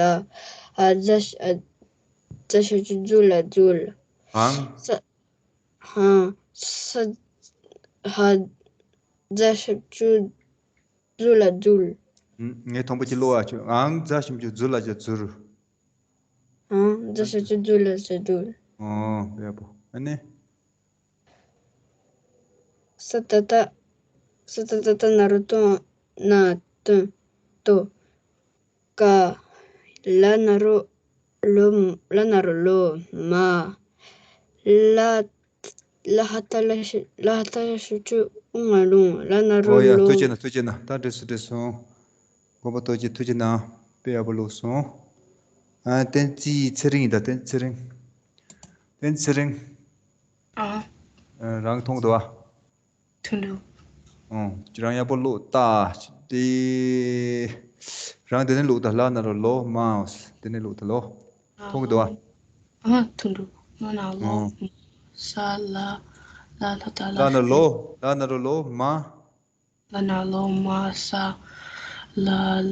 ཨ་ཛ་ཤ་ཨ་ཛ་ཤ་ཆུ་ཛུ་ལ་ཛུལ། ཧང་། ས། ཧང་། ས། ཧ། ཛ་ཤ་ཆུ་ཛུ་ལ་ཛུལ། ངས་དང་པོ་ཅི་ལོ་ཨ་ཆུ་ཨང་ཛ་ཤ་ཆུ་ཛུ་ལ་ཅན་ཛུར། ཧང་ཛ་ཤ་ཆུ་ཛུ་ལ་ཅན་ཛུལ། ཨོ་ཡག་པོ། ཨ་ནི། ས་ཏ་ཏ། ས་ཏ་ཏ་ཏ་ན་རོ་ཏོ་ན་ཏོན་ཏོ། ཀ། ལ་ན་རོ་ལོ། ལ་ན་རོ་ལོ་མ། ལ། ལ་ཧ་ཏ་ལ་ཤ་ལ་ཧ་ཏ་ལ་ཤ་ཆུ་ཨུ་ང་ལུང་ལ་ན་རོ་ཨོ་ཡ་ལོ། ཐུགས་རྗེ་གནང་། ཐུགས་རྗེ་གནང་། ད་འགྲིག་སོང་འགྲིག་སོང་། མགོན་པོ་རྡོ་རྗེ་ཐུགས་རྗེ་གནང་། དཔེ་ཡག་པོ་ཀློག་སོང་། ཨ་བསྟན་འཛིན་ཚེ་རིང་ཡིན་ད། བསྟན་འཛིན་ཚེ་རིང་། བསྟན་འཛིན་ཚེ་རིང་། ཨ། ཨ་རང་མཐོང་གི་འདུག་བ། མཐོང་འདུག་ཨོ་ཁྱེད་རང་ཡག་པོ་ཀློག་ད། དེ་རང་དེ་ནས་ཀློག་ད། ལ་ན་རོ་ལོ་མ། དེ་ནས་ཀློག་ད་ལོ། མཐོང་གི་འདུག་བ། ཨ་མཐོང་འདུག་ལ་ན་ལོ་ཨོ། མ་ས་ལ། ལ་ལ་ད་ལ། ལ་ན་ལོ། ལ་ན་རོ་ལོ་མ། ལ་ན་ལོ་མ་ས། ལ་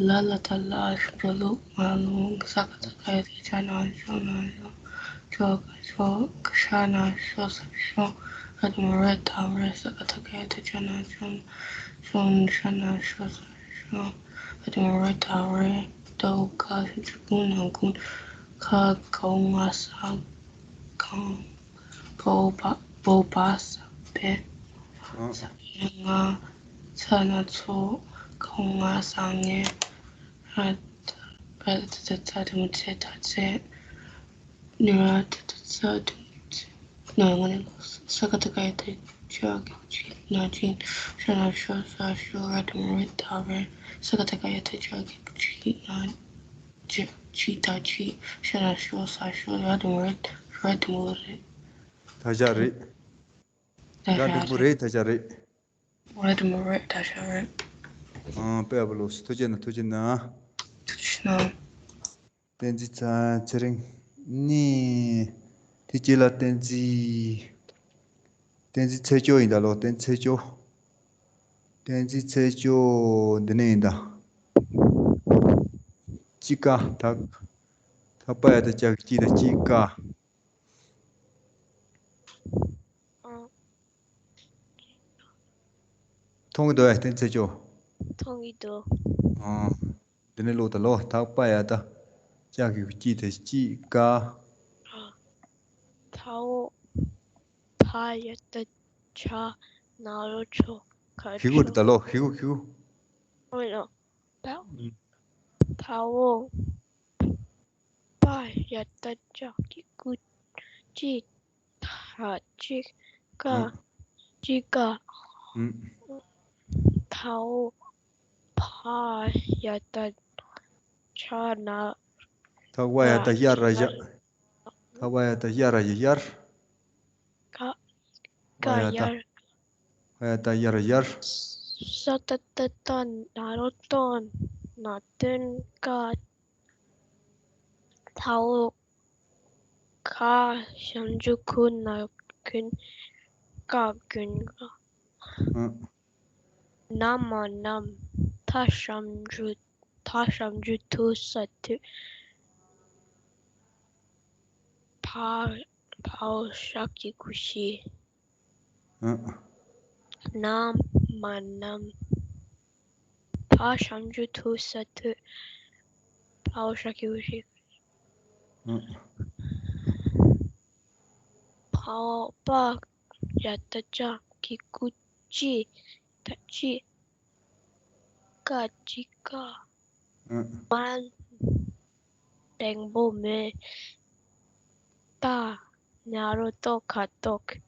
ལ་ལ་ད་ལ་ཤ་འགྲོ་ལུག་ང་ལུང་ས་ཀ་ད་ག་ཡ་ད་ཇ་ན་ཞོ་ན་ཞོ། ཇོ་ག་ཇོ་ག་ཤ་ན་ཤོ་ས་ཤོ། ར་དང་རེ་ད་རེ། ས་ཀ་ད་ག་ཡ་ད་ཇ་ན་ཞོ་ན་ཞོ། ཤ་ན་ཤོ་ས་ཤོ། ར་དང་རེ་ད་རེ། ད་འོ་ག་ཤ་ཆུ་གུ་ན་གུན། ཁ་ག་འོ་ང་ས་གང་། བ་འོ་བ་བ་འོ་བ་ས་བེ། ཨ། ས་ན་ང་། ཚ་ན་ཚོ། ག་འོ་ང་ས་ངེ། ཧ་ད་བ་ད་ད་ཚ་དུ་མ་ཚེ་ད་ཚེ། ན་ར་ད་ད་ཚ་དུ་མ་ཚེ། ན་ང་ནི་ལོ་ས་ཀ་ད་ག་ཡ་ད་ཇ་གི་གུ་ཅི་ན་ཅི། ཤ་ན་ཤོ་ས་ཤོ། ར་དང་རེ་ད་རེ། ས་ཀ་ད་ག་ཡ་ད་ཇ་གི་གུ་ཅི་ན། ཇི་ཇི་ད་ཇི། ཤ་ན་ཤོ་ས་ཤོ། ར་དང་རེ་ར་དང་རེད། ད་ཆ་རེད། ད་ར་ཆ་དང་པོ་རེད། རེད། ད་ཆ་རེད། ར་དང་པོ་རེད། ད་ཆ་རེད། ཨང་། དཔེ་ཡག་པོ་ཀློག་སོང་། ཐུགས་རྗེ་གནང་། ཐུགས་རྗེ་གནང་། ཐུགས་རྗེ་གནང་། བསྟན་འཛིན་ཚེ་རིང་ནི། དེ་རྗེས་ལ་བསྟན་འཛིན། བསྟན་འཛིན་ཚེ་སྐྱོ་ཡིན་ད་ལོ། བསྟན་འཛིན་ཚེ་སྐྱོ། བསྟན་འཛིན་ཚེ་སྐྱོ་འདི་ནས་ཡིན་ད། ཅི་ཀ་ད། ད་པ་ཡ་ད་ཅ་གི་ཅི་ད་ཅི་ཀ། ཨ། མཐོང་གི་འདུག་ཨེ་བསྟན་འཛིན་ཚེ་སྐྱོ། མཐོང་གི་འདུག་ཨ། འདི་ནས་ཀློག་ད་ལོ། ད་པ་ཡ་ད་ཅ་གི་གུ་ཅི་ད་ཅི་ཀ། ཨ། ད་འོ་ཕ་ཡ་ད་ཆ་ན་རོ་ཆོ་ག་ཧི་གུ་ཆོ། ད་ལོ་ཧི་གུ་ཧི་གུ། ཨོ་ཡ། ད། ཨུམ། ད་འོ། པ་ཡ་ད་ཅ་གི་གུ་ཅི་ད་ཅི་ཀ། ཨུམ། ཅི་ཀ། ཨུམ། ད་འོ། ཕ་ཡ་ད་ཆ་ན་ད་བ་ཡ་ད་ཡ་ར་ཡ། ད་བ་ཡ་ད་ཡ་ར་ཡ་ཡར། ཀ། ཀ་བ་ཡ་ད། ཡར། བ་ཡ་ད་ཡ་ར་ཡར། ས་ཏ་ཏ་ཏ་ན་རོ་སྟོན། ན་སྟོན་ཀ། ད་འོ། ཁ་ཞབས་ཀྱུ་ཁུ་ན་ཀུན། ཀ་ཀུན། ཨ། ན་མ་ནམ། ཐ་ཞབས་ཀྱུ་ཐ་ཞབས་ཀྱུ་ཐུ་ས་ཐུ། ཕ་ཕའོ་ཤ་གི་གུ་ཤི། ཨ། ན་མ་ནམ། ཕ་ཞབས་ཀྱུ་ཐུ་ས་ཐུ། ཕའོ་ཤ་གི་གུ་ཤི། ཨ། ཕའོ་པ་ཡ་ཏ་ཅ་གི་གུ་ཅི། ཐ་ཅི། ཀ་ཅི་ཀ། ཨ། མ་འགྲེང་བུ་མེ། ཏ་ན་རོ་ཏོ་ཁ་ཏོག་ཨ།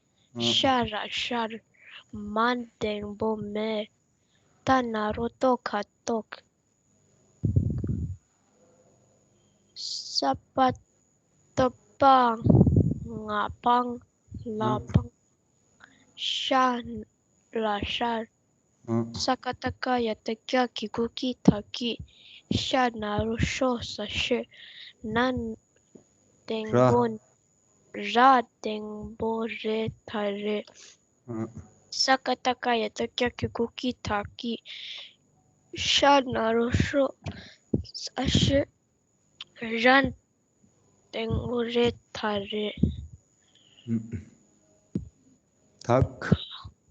ཤ་ར་ཤར། མ་འགྲེང་བུ་མེ། ཏ་ན་རོ་ཏོ་ཁ་ཏོག་ས་པ་ཏོ་པ། ང་པང་། ལ་ཨ། པང་། ཤ་ར་ཤར། ཨ། ས་ཀ་ཏ་ཀ་ཡ་ཏ་ཀྱ་གི་གུ་ཀྱི་ཐ་ཀྱི། ཤ་ན་རོ་ཤོ་ས་ཤི། ན་འགྲེང་བུ། ར་འགྲེང་བུ་རེ་ཐ་རེ། ཨ། ས་ཀ་ཏ་ཀ་ཡ་ཏ་ཀྱ་གི་གུ་ཀྱི་ཐ་ཀྱི། ཤ་ན་རོ་ཤོ་ས་ཤི། ར་འགྲེང་བུ་རེ་ཐ་རེ། ཨ། ཐག་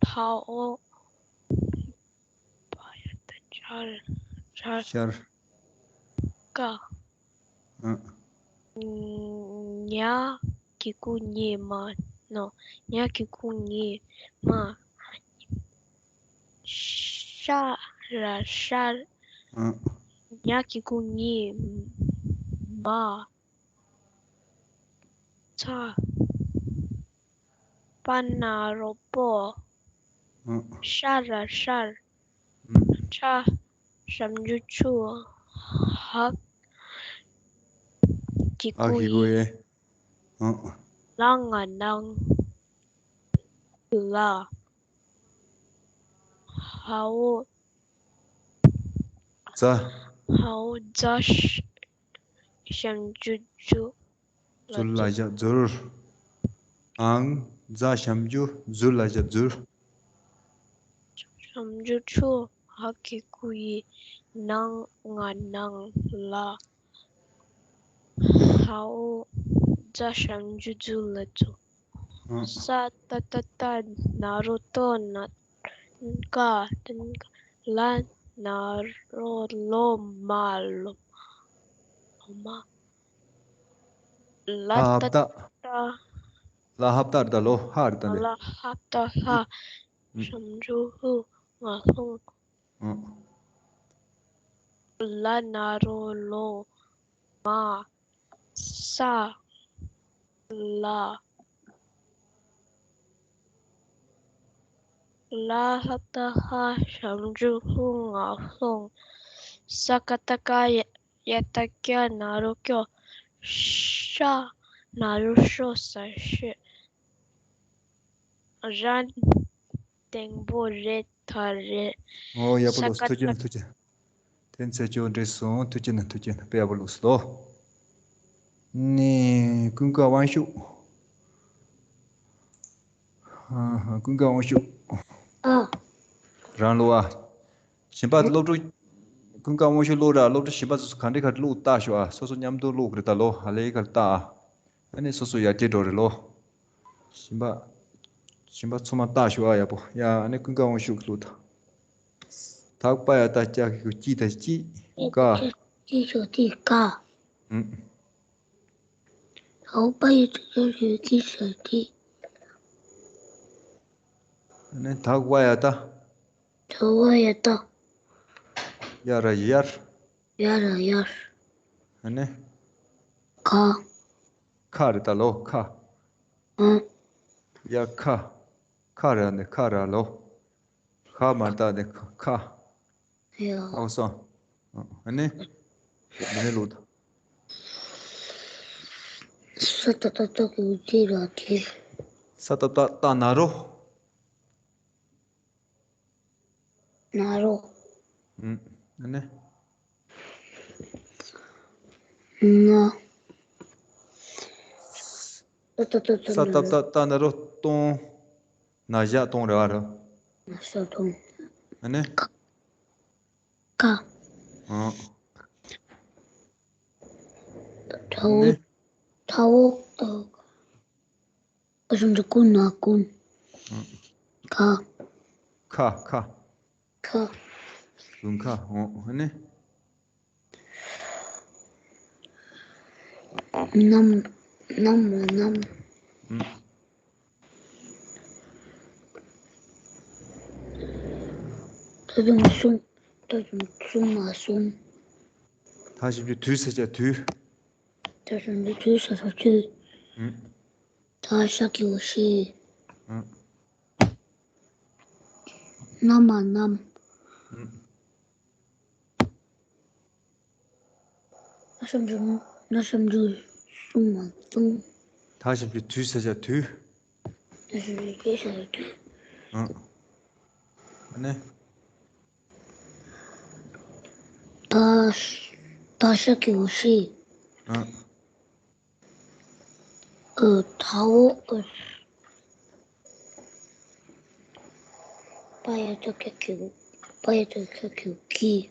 ཕའོ་པ་ཡ་ཏ་ཅར་ཅར། ཤར། ཀ་ཨ། ཉ་གི་གུ་ཉི་མ། ནོ། ཉ་གི་གུ་ཉི་མ། ཤ་ར་ཤར། ཨ། ཉ་གི་གུ་ཉི་མ། ཚ། པ་ན་རོ་པོ། ཨ། ཤ་ར་ཤར། ཨ། ཆ་ཞབས་ཀྱུ་ཆུ། ཧ་གི་ཨ་གུ་གི་གུ་ཡི། ཡི། ཨ། ལ་ང་ནང་། ལ། ཧའོ། ཛ། ཧའོ་ཛ་ཞབས་ཞབས་ཀྱུ་ཛུ། ཛུ་ལ་ཞབས་ཛུར། ཨང་། ཛ་ཞབས་ཀྱུ་ཛུ་ལ་ཞབས་ཛུར། ཞབས་ཀྱུ་ཆུ། ཧ་གི་གུ་ཡི། ནང་ང་ནང་། ལ། ཧའོ་ཛ་ཞབས་ཀྱུ་ཛུ་ལ་ཛུ། ཨ། ས་ཏ་ཏ་ཏ་ན་རོ་ཏོ་ན་ཀ། ལ་ན་རོ་ལོ་མ་ལོ། ལོ་མ། ལ་ལ་ཧ་ཏ་ཏ། ལ་ཧ་ཏ་ར་ད་ལོ་ཧ་ར་ད་ལེ། ལ་ཧ་ཏ་ལྷ། ཨ། ཞབས་ཀྱུ་ཧུ་ང་ལྷོང་། ཨ། ལ་ན་རོ་ལོ་མ། ས། ལ། ལ་ཧ་ཏ་ཧ་ཞབས་ཀྱུ་ཧུ་ང་ལྷོང་། ས་ཀ་ཏ་ཀ་ཡ་ཡ་ཏ་ཀྱ་ན་རོ་ཀྱོ། ཤ་ན་རོ་ཤོ་ས་ཤི། ར་འགྲེང་བུ་རེ་ཐ་རེ། ཨོ་ཡག་པོ་ལོས། ཐུགས་རྗེ་ཆེ། ཐུགས་རྗེ་ཆེ། དེ་ཚེ་ཅོ་འདྲེས་སོང་། ཐུགས་རྗེ་ཆེ། ཐུགས་རྗེ་ཆེ། དཔེ་ཡག་པོ་ལོས་ལོ། ནི་ཀུན་དགའ་དབང་ཕྱུག་ཨ་ཧ། ཀུན་དགའ་དབང་ཕྱུག་ཨ། རང་ལོ་ཨ། གཞན་པ་སློབ་ཕྲུག་ཀུན་དགའ་དབང་ཕྱུག་ལོ་ར། སློབ་ཕྲུག་གཞན་པ་ཚོ་ག་འདྲ་ག་འདྲ་ལོ་བལྟ་ཤོག་ཨ། སོ་སོ་མཉམ་དུ་ལོ་གི་རེད་ད་ལོ། ཧ་ལས་ག་བལྟ་ཨ། ཨ་ནི་སོ་སོ་ཡར་རྒྱས་འགྲོ་རེད་ལོ། གཞན་པ། གཞན་པ་ཚང་མ་བལྟ་ཤོག་ཨ། ཡག་པོ་ཡ། ཨ་ནི་ཀུན་དགའ་དབང་ཕྱུག་གི་ལོ་ད། ཐག་པ་ཡ་ཏ་ཀྱ་གི་གུ་ཀྱི་ད་ཀྱི། ཀ་ཀྱི་ཤོ་ཏི་ཀ་ཨུ། ཧའོ་པ་ཡ་ཏ་ཀྱ་གི་གུ་ཀྱི་ཤོ་ཏི། ཨ་ནི་ཐག་པ་ཡ་ཏ། ཐག་པ་ཡ་ཏ། ཡ་ར་ཡར། ཡ་ར་ཡར། ཨ་ནི། ཁ། ཁ་རེད་ད་ལོ་ཁ། ཨ། ཡ་ཁ། ཁ་ར་ནི་ཁ་ར་ལོ། ཁ་མ་ཏ་ནི་ཁ། ཁ། ཡ། ཨོ་སོ། ཨ་ནི། འདི་ནི་ལོ་ད། ས་ཏ་ཏ་ཏ་གི་གུ་ཏི་ར་ཏི། ས་ཏ་ཏ་ཏ་ན་རོ། ན་རོ། ཨུ། ཨ་ནི། ང་། ཏ་ཏ་ཏ་ཏ་ས་ཏ་ཏ་ཏ་ན་རོ་སྟོང་། ན་བཞག་སྟོང་རེད་བ་ར། ན་བཞག་སྟོང་། ཨ་ནི། ཀ། ཀ། ཨ། ད་འོ། ཨ་ནི། ད་འོ། ཨ། ཨ་ཞབས་ཀྱུ་ཀུ་ན་ཀུན། ཨ། ཁ། ཁ། ཁ། ཁ། ཀུན་ཁ། ཨོ། ཨ་ནི། ནམ། ནམ་མ་ནམ། ཨུམ། ད་དུང་གསུམ། ད་དུང་གསུམ་མ་གསུམ། ད་ཞབས་ཀྱུ་དུ་ས་ཆ་དུས། ད་ཞབས་ཀྱུ་དུ་ས་ཆ་དུས། ཨུམ། ད་ཞབས་ཀྱུ་ཞི། ཨུམ། ནམ་མ་ནམ། ཨུམ། ན་ཞབས་ཀྱུ། ན་ཞབས་ཀྱུ་གསུམ་མ་གསུམ། ད་ཞབས་ཀྱུ་དུ་ས་ཆ་དུས། ད་ཞབས་ཀྱུ་དུ་ས་ཆ་དུས། ཨུམ། ཨ་ནི། ད། ད་ཞབས་ཀྱུ་ཞི། ཨུམ། ཨ། ད་འོ། ཨ། པ་ཡ་བཏགས་པ་ཀྱི། པ་ཡ་བཏགས་པ་ཀྱི། ཀྱི།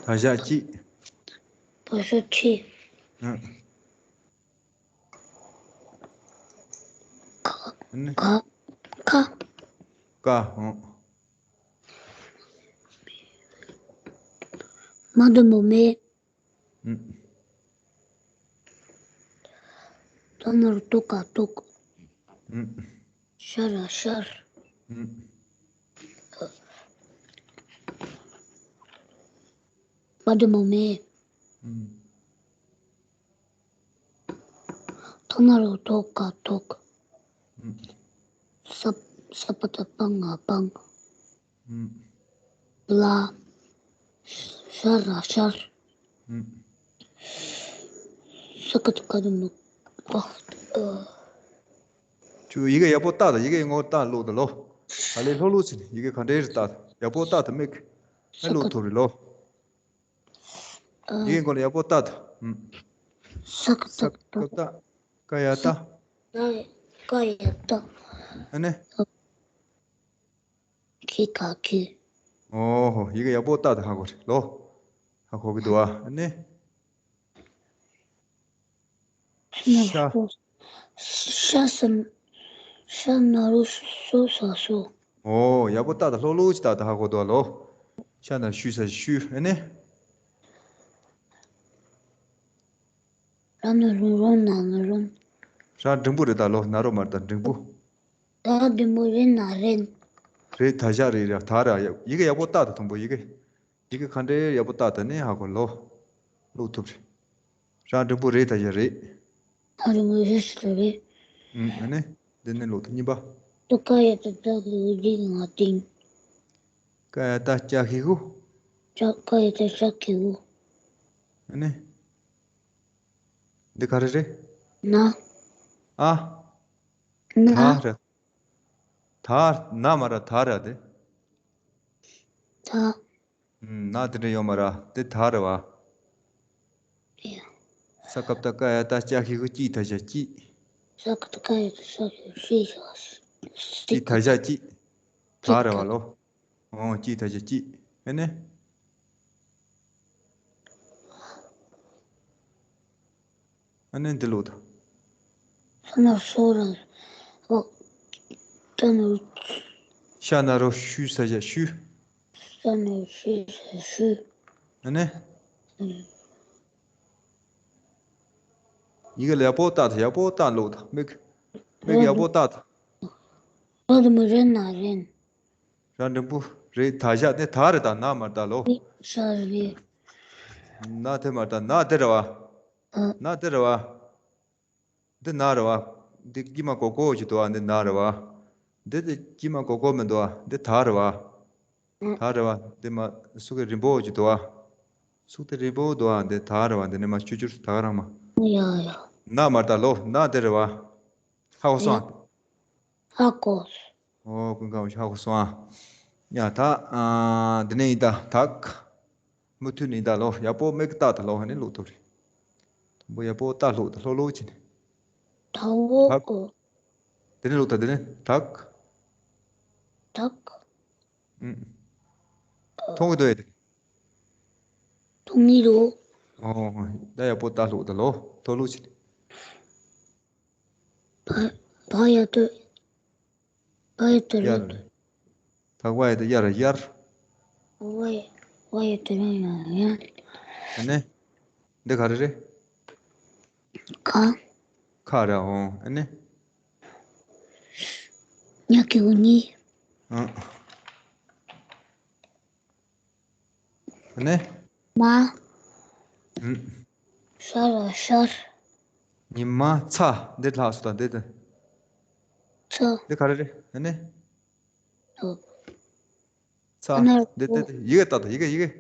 ད་ཞབས་ཀྱུ་ཀྱི། བ་ཞབས་ཀྱུ་ཀྱི། ཨ། ཁ། ཨ་ནི། ཁ། ཁ། ཀ། ཨོ། མ་འགྲེང་བུ་མེ། ཨུམ། ཏ་ན་རོ་ཏོ་ཀ་ཏོག། ཨུམ། ཤ་ར་ཤར། ཨུམ། མ་འགྲེང་བུ་མེ། ཨུམ། ཏ་ན་རོ་ཏོ་ཀ་ཏོག། ཨུམ། ས། ས་པ་བཏགས་སྤ་ང་སྤང་། ཨུམ། ལ། ཤ་ར་ཤར། ཨུམ། ས་ཀ་བཏགས་སྐ་འགྲེང་བུ་སྐོག། ཨ། ཁྱོད་ཡི་གེ་ཡག་པོ་ལྟ་དང་། ཡི་གེ་ངོ་ལྟ་ཀློག་དང་ལོ། ག་ལེ་ལྷོད་ལྷོད་བྱས་ནས་ཡི་གེ་ག་འདྲ་རེད་ལྟ་དང་། ཡག་པོ་ལྟ་དང་མིག་ཨེ་ཀློག་ཐུབ་རེད་ལོ། ཨ། ཡི་གེ་མགོ་ལ་ཡག་པོ་ལྟ་དང་། ཨུམ། ས་ཀ་བཏགས་སྐ། ས་ཀ་བཏགས་སྐ་ཡ་བཏགས། ས་ཀ་ཡ་བཏགས། ཨ་ནི། ཀྱི་ཀ་ཀྱི། ཨོ་ཧོ། ཡི་གེ་ཡག་པོ་ལྟ་དང་ཧ་གོ་རེད་ལོ། ཧ་གོ་གི་འདུག་ཨ། ཨ་ནི། ཤ། ཤ་ཟེར། ཤ་ན་རོ་ཤུ་ས་ཤོ། ཨོ། ཡག་པོ་ལྟ་དང་། ལྷོད་ལྷོད་ཅིག་ལྟ་དང་ཧ་གོ་འདུག་ཨ་ལོ། ཤ་ན་ཤུ་ས་ཤུ། ཨ་ནི། ར་ན་རོ་རོ་ན་ན་རོ། ར་འགྲེང་བུ་རེད་ད་ལོ། ན་རོ་མ་རེད་ད། འགྲེང་བུ། ར་འགྲེང་བུ་རེ་ན་རེན། རེ་ད་ཞབས་ཀྱུ་རེ་རེད། ད་ར། ཡི་གེ་ཡག་པོ་ལྟ་དང་མཐོན་པོ་ཡི་གེ། ཡི་གེ་ག་འདྲ་ཡག་པོ་ལྟ་དང་ནི་ཧ་གོ་ལོ། ཀློག་ཐུབ་རེད། ར་འགྲེང་བུ་རེ་ད་ཞབས་ཀྱུ་རེ། ད་འགྲེང་བུ་རེ་ཞབས་ཀྱུ་རེ། ཨུམ། ཨ་ནི། འདི་ནི་ཀློག་ཐུབ། གཉིས་པ། ཏུ་ཀ་ཡ་བཏགས་ཏ་གི་གུ་ཏིང་། ཀ་ཡ་བཏགས་ཀྱ་གི་གུ། ཀྱ། ཀ་ཡ་བཏགས་ཀྱ་གི་གུ། ཨ་ནི། འདི་ག་རེ་རེད། ན། ཨ། ན། ད་ར། ད། ན་མ་ར་ད་ར་དེ། ད། ན་དེ་འདྲ་ཡོད་མ་ར། དེ་ད་རེད་བ། ཡ། ས་ཀ་བཏགས་སྐ་ཡ་བཏགས་སྐྱ་ཞབས་ཀྱུ་སྐྱི། ད་ཞབས་ཀྱུ་སྐྱིད། ས་ཀ་བཏགས་སྐ་ཡ་བཏགས་སྐྱ་ཞབས་ཀྱུ་སྐྱི། སྐྱི། ད་ཞབས་ཀྱུ་སྐྱིད། ད་རེད་བ་ལོ། ཨོ། སྐྱི། ད་ཞབས་ཀྱུ་སྐྱིད། ཨེ་ནས། ཨ་ནི་འདི་ཀློག་དང་། ཤ་ན་རོ་ཤོ་ར། ཨོ། ཤ་ན་རོ། ཤ་ན་རོ་ཤུ་ས་ཞབས་ཀྱུ་ཤུ། ཤ་ན་རོ་ཤུ་ས་ཞབས་ཀྱུ་ཤུ། ཨ་ནི། ཨུམ། ཡི་གེ་ཡག་པོ་ལྟ་དང་། ཡག་པོ་ལྟ་ཀློག་དང་། མིག་མིག་ཡག་པོ་ལྟ་དང་། ར་འགྲེང་བུ་རེ་ན་རེན། ར་འགྲེང་བུ་རེ་ད་ཞབས་ཀྱུ། དེ་ད་རེད་ད། ན་མ་རེད་ད་ལོ། རེ་ཞབས་ཀྱུ་རེ། ན་དེ་མ་རེད་ད། ན་དེ་རེད་བ། ཨ། ན་དེ་རེད་བ། འདི་ན་རེད་བ། འདི་དཀྱིལ་མ་གོག་གོག་ཅིག་འདུག་བ། འདི་ན་རེད་བ། འདི་དེ་དཀྱིལ་མ་གོག་གོག་མི་འདུག་བ། འདི་ད་རེད་བ། ཨ། ད་རེད་བ། འདི་མ་གཟུགས་ཀྱི་རིང་པོ་ཅིག་འདུག་བ། གཟུགས་དེ་རིང་པོ་འདུག་བ། འདི་ད་རེད་བ། འདི་ནས་མར་ཅུར་ཅུར་ད་ག་རང་མ། ཡ་ཡ། ན་མ་རེད་ད་ལོ། ན་དེ་རེད་བ། ཧ་གོ་སོང་ཨ། ཧ་གོ། ཨོ། ཀུན་དགའ་བོ་ཧ་གོ་སོང་ཨ། ཡ་ད། ཨ། འདི་ནས་ཡིན་ད། ད་ག་མུ་མཐུད་ནས་ད་ལོ། ཡག་པོ་མིག་ལྟ་དང་ཀློག་ཧ་ནས་ཀློག་ཐུབ་རེད། དང་པོ་ཡག་པོ་ལྟ་ཀློག་དང་། ལྷོད་ལྷོད་བྱས་ནས། ད་འོ། ད་ག་འོ། དེ་ནས་ཀློག་དང་། དེ་ནས་ད་ག་ད་ག་ཨུམ། མཐོང་གི་འདུག་ཡ་དེ། མཐོང་གི་འདུག་ཨོ། ད་ཡག་པོ་ལྟ་ལོག་ད་ལོ། མཐོ་ལོག་བྱེད། བ་བ་ཡ་དོ། བ་ཡ་དོ་ཡར། རེད། ཐག་པ་ཡ་དོ་ཡར་ཡར། བ་ཡ་བ་ཡ་དོ་རང་ཡང་ཡང་། ཨ་ནི། འདི་ག་རེ་རེད། ཁ། ཁ་རེད་ཨོ། ཨ་ནི། ཉ་གི་གུ་ཉི། ཨ། ཨ་ནི། མ། ཨུམ། ཤ་ར་ཤར། ཉི་མ་ཚ། འདི་ལྷག་སོང་ད་འདི་དེ། ཚ། འདི་ག་རེ་རེད། ཨ་ནི། ཨོ། ཚ། ཕ་ན་རོ་འདི་འདི་ཕོ། འདི་ཡི་གེ་ལྟ་ད་ཡི་གེ་ཡི་གེ།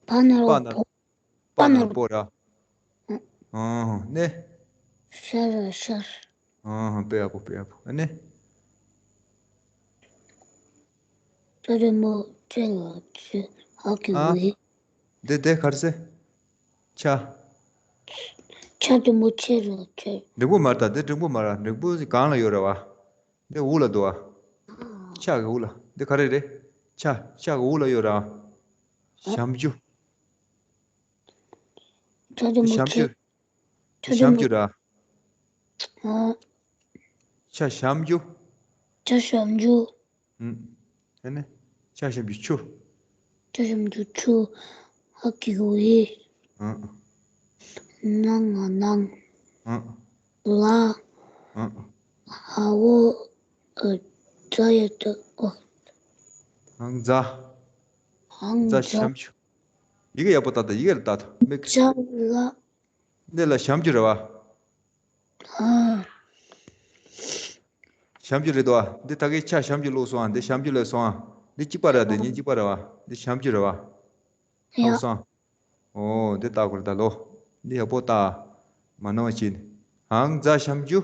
ཕ་ན་རོ་པ་ན་ཕོ། པ་ན་རོ་པོ་ར། ཨ། ཨ་ནི། ཤ་ར་ཤར། ཨ། དཔེ་ཡག་པོ་དཔེ་ཡག་པོ། ཨ་ནི། ཆ་དེ་མོ་ཆེ་ལ་ཆེ། ཧ་གི་ཨ། གུ་ཡི། འདི་འདི་ག་རེ་ཟེར། ཆ། ཆ་དེ་མོ་ཆེ་ལ་ཆེ། འགྲེང་བུ་མ་རེད་ད། འདི་འགྲེང་བུ་མ་རེད། འགྲེང་བུ་གང་ལ་ཡོད་རེད་བ། འདི་འུ་ལ་འདུག་བ། ཆ་གི་འུ་ལ། འདི་ག་རེ་རེད། ཆ། ཆ་གི་འུ་ལ་ཡོད་རེད་བ། ཞབས་ཀྱུ། ཆ་དེ་མོ་ཞབས་ཆེ། ཀྱུ། ཆ་དེ་ཞབས་མོ། ཀྱུ་ར། ཨ། ཆ་ཞབས་ཀྱུ། ཆ་ཞབས་ཀྱུ། ཨུམ། ཨ་ནི། ཆ་ཞབས་ཀྱུ་ཆུ། ཆ་ཞབས་ཀྱུ་ཆུ། ཧ་གི་གུ་ཧི། ཨ། ན་ང་ནང་། ཨ། ལ། ཨ། ཧ་འོ། ཨ། ཛ་ཡ་དོ་ཨོ། ཧང་ཛ། ཧང་ཛ་ཛ། ཞབས་ཀྱུ། ཡི་གེ་ཡག་པོ་ལྟ་ད། ཡི་གེ་ལ་ལྟ་ད། མིག་ཛ་ལ། འདི་ལ་ཞབས་ཀྱུ་རེད་བ། ཨ། ཞབས་ཀྱུ་རེད་དོ། འདི་ད་གའི་ཆ་ཞབས་ཀྱུ་ལོག་སོང་ཨ། འདི་ཞབས་ཀྱུ་ལས་སོང་ཨ། འདི་གཅིག་པ་རེད། འདི་གཉིས་གཅིག་པ་རེད་བ། འདི་ཞབས་ཀྱུ་རེད་བ། ཡ། ཧང་སང་། ཨོ། འདི་ལྟ་དགོས་རེད་ད་ལོ། འདི་ཡག་པོ་ལྟ། མ་ནོར་བ་བྱེད། ཧང་ཛ་ཞབས་ཀྱུ།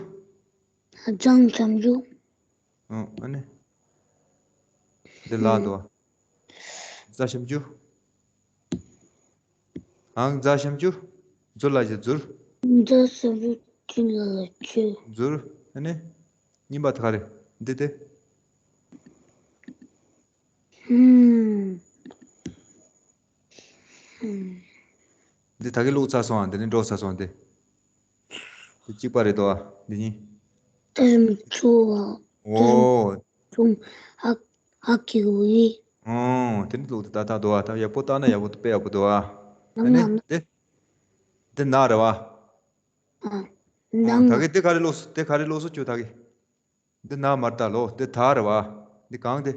ཛང་ཞབས་ཀྱུ། ཨོ། ཨ་ནི། འདི་ལ་དོ། ཛ་ཞབས་ཀྱུ། ཧང་ཛ་ཞབས་ཀྱུ། ཛུར་ལ་བཞག་ཛུར། ཛ་ཞབས་ཀྱུ་ལ་ལ་ཆུ། ཛུར། ཨ་ནི། གཉིས་པ་དེ་ག་རེད། འདི་དེ། ཧུམ། ཧུམ། འདི་ད་གི་བླུགས་ཚར་སོང་ཨ། འདི་ནི་འགྲོ་ཚར་སོང་འདི། འདི་གཅིག་པ་རེད་དོ་ཨ། འདི་གཉིས། དེར་མི་ཆུ་བ། ཨོ། ཆུང་། ཧ་ཧ་གི་གུ་ཡི། ཨོ། དེ་ནི་བླུགས་ཏེ་ད་ད་དོ་ཨ། ད་ཡག་པོ་བལྟས་ན་ཡག་པོ་དཔེ་ཡག་པོ་དོ་ཨ། ཨ་ནི་ནང་ན། འདི། འདི་ན་རེད་བ། ཨ། ཨོ། ནང་ན། ད་གི་དེ་ག་རེ་ལོག་སོང་། དེ་ག་རེ་ལོག་སོང་། ཁྱོད་ད་གི། འདི་ན་མར་ལྟ་ལོ། དེ་ད་རེད་བ། འདི་གང་དེ།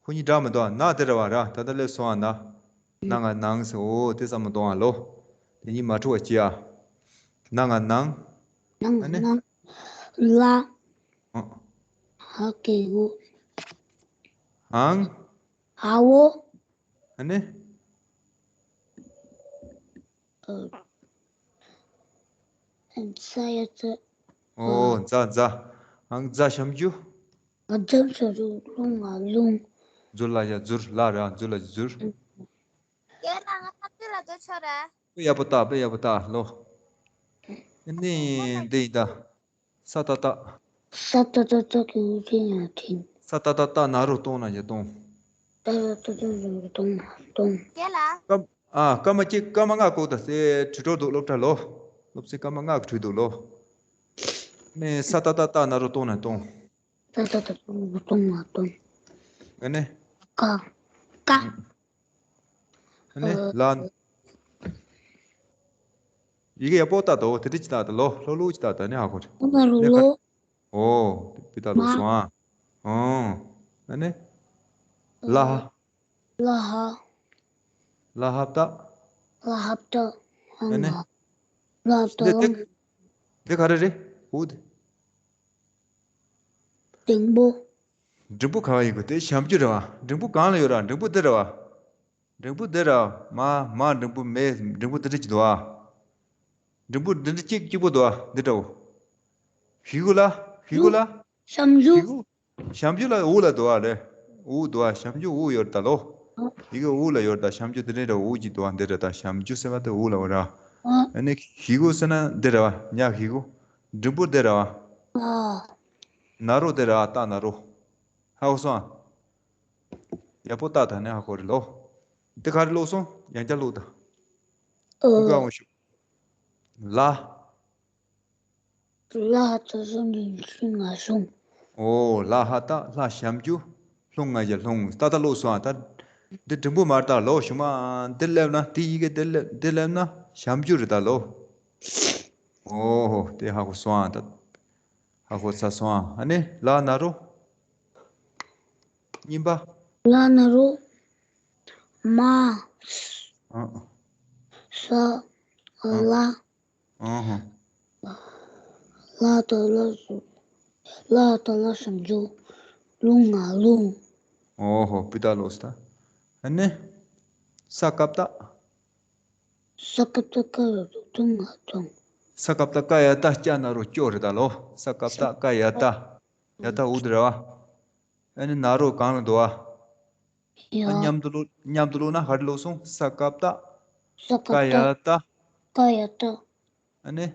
ཁོ་གཉིས་འདྲ་མི་འདུག་ཨ། ན་དེ་རེད་བ་ར། ད་ལྟ་སླེབས་སོང་ཨ་ན། ན་ང་ནང་ཟེར། ཨོ་དེ་ཙམ་མི་གཏོང་ཨ་ལོ། དེ་གཉིས་མ་འཁྲུག་པ་གྱིས་ཨ། ན་ང་ནང་། ནང་ཨ་ནི། ནང་། ལ། ཨ། ཧ་གི་གུ། ཧང་། ཧ་འོ། ཨ་ནི། ཨ། ཛ་ཡ་ཛ། ཨོ། ཛ་ཛ། ཨང་ཛ་ཞབས་ཀྱུ། ཨ། ཛ་ཞབས་ཀྱུ། ལུང་ང་ལུང་། ཛུར་ལ་བཞག་ཛུར། ལ་ར་ཛུར་ལ་ཛུར། ཡ་ལ་ང་ད་ཙི་ལ་ཛ་ཆོ་ར། དཔེ་ཡག་པོ་ལྟ། དཔེ་ཡག་པོ་ལྟ་ལོ། ཨ་ནི་འདི་ཡིན་ད། ས་ཏ་བཏགས། ས་ཏ་བཏགས་སྟག་གི་འོག་ཏུ་ཡང་ཐིམ། ས་ཏ་བཏགས་སྟག་ན་རོ་སྟོང་ན་ཡ་སྟོང་། ཏ་ཏ་བཏགས་སྟ་ན་རོ་སྟོང་ན་སྟོང་། རྒན་ལགས། སྐར་མ། ཨ། སྐར་མ་གཅིག་སྐར་མ་ལྔ་བཀོག་ད་སེ་བྲིས་འགྲོ་འདུག་སློབ་གྲྭ་ལོ། སློབ་ཚན་སྐར་མ་ལྔ་བྲིས་འདུག་ལོ། ནས་ས་ཏ་བཏགས་སྟག་ན་རོ་སྟོང་ན་སྟོང་། ས་ཏ་བཏགས་སྟ་ན་རོ་སྟོང་ན་སྟོང་། ཨ་ནི། ཀ། ཀ། ཨ་ནི། ཨ། ལ། ཡི་གེ་ཡག་པོ་ལྟ་དོ། དེ་འདྲ་ཅིག་ལྟ་དོ་ལོ། ལྷོ་ལྷོ་ཅིག་ལྟ་དོ། ནི་ཧ་གོ་རེད། ཨ་ན་རོ་ནི་ལོ། ཨོ། དེ་ལྟ་ལོ་མ། སོང་ཨ། ཨོ། ཨ་ནི། ལ་ཧ། ལ་ཧ། ལ་ཧ་བཏགས། ལ་ཧ་བཏགས། ཨ་ནི། ལ་ཧ་བཏགས། དེ་དེ། དེ་ག་རེ་རེད། འུ་དེ། འགྲེང་བུ། འགྲེང་བུ་ག་བ་ཡིན་གོ། དེ་ཞབས་ཀྱུ་རེད་བ། འགྲེང་བུ་གང་ལ་ཡོད་ར། འགྲེང་བུ་འདི་རེད་བ། འགྲེང་བུ་འདི་ར། མ་མ་འགྲེང་བུ་མེ་འགྲེང་བུ་འདི་འདྲ་ཅིག་འདུག་བ། འགྲེང་བུ་འདི་འདྲ་གཅིག་གཅིག་པོ་འདུག་བ། འདི་འདྲ་བོ། ཧི་གུ་ལ། ཧི་གུ་ལ། ཞབས་ཀྱུ། ཧི་གུ། ཞབས་ཀྱུ་ལ་འུ་ལ་འདུག་བ་རེད། འུ་འདུག་བ། ཞབས་ཀྱུ་འུ་ཡོད་ད་ལོ། ཨ། ཡི་གེ་འུ་ལ་ཡོད་ད། ཞབས་ཀྱུ་འདི་འདྲ་འདྲ་འུ་གཅིག་འདུག་བ། འདི་འདྲ་ད། ཞབས་ཀྱུ་ཟེར་བ་དེ་འུ་ལ་འོ་ར། ཨ། ཨ་ནི་ཧི་གུ་ཟེར་ན་འདི་རེད་བ། ཉ་ཧི་གུ། འགྲེང་བུ་འདི་རེད་བ། ཨ། ན་རོ་འདི་རེད་བ། སྟག་ན་རོ། ཧ་གོ་སོང་ཨ། ཡག་པོ་ལྟ་ད་ནས་ཧ་གོ་རེད་ལོ། འདི་ག་རེ་ཀློག་སོང་། ཡང་བསྐྱར་ཀློག་ད། ཨོ། ཀུན་དགའ་དབང་ཕྱུག་ལ། ལ་དང་སོ་ནི་ཤིང་ང་སོང་། ཨོ། ལ་ཧ་ཏ་ལྷ་ཞབས་ཀྱུ། ལྷུང་ང་ཞ་ལྷུང་། ཏག་ཏག་ཀློག་སོང་ཨ། ད་འདི་འབྲིང་པོ་མ་རེད་ད་ལོ། གཞུག་མ་འདི་སླེབས་ན། འདི་ཡི་གེ་འདི་སླེབས་འདི་སླེབས་ན་ཞབས་ཀྱུ་རེད་ད་ལོ། ཨོ་ཧོ། དེ་ཧ་གོ་སོང་ཨ། ད་ཧ་གོ་ཚར་སོང་ཨ། ཨ་ནི་ལ་ན་རོ། གཉིས་པ། ལ་ན་རོ། མ། ཨ། ས། ཨ། ལ། ཨ་ཧ། ལ་དང་ལ་སོ། ལ་དང་ལ་ཞབས་ཀྱུ། ལྷུང་ང་ལྷུང་། ཨོ་ཧོ། སྤུས་དག་ལོ་སི་ད། ཨ་ནི། ས་ཀ་བཏགས། ས་ཀ་བཏགས་ཀ་ཡ་བཏགས་ཐུང་ང་ཐུང་། ས་ཀ་བཏགས་ཀ་ཡ་བཏགས་སྐྱ་ན་རོ་སྐྱོ་རེད་ད་ལོ། ས་ཀ་བཏགས་ཀ་ཡ་བཏགས། ཡ་བཏགས་འུ་དེ་རེད་བ། ཨ་ནི་ན་རོ་གང་ལ་འདུག་བ། ཡ། ཨ་མཉམ་དུ་ཀློག་མཉམ་དུ་ཀློག་ན་ག་རེ་ཀློག་སོང་། ས་ཀ་བཏགས། ས་ཀ་ཀ་ཡ་བཏགས། བཏགས། ཀ་ཡ་བཏགས། ཨ་ནི།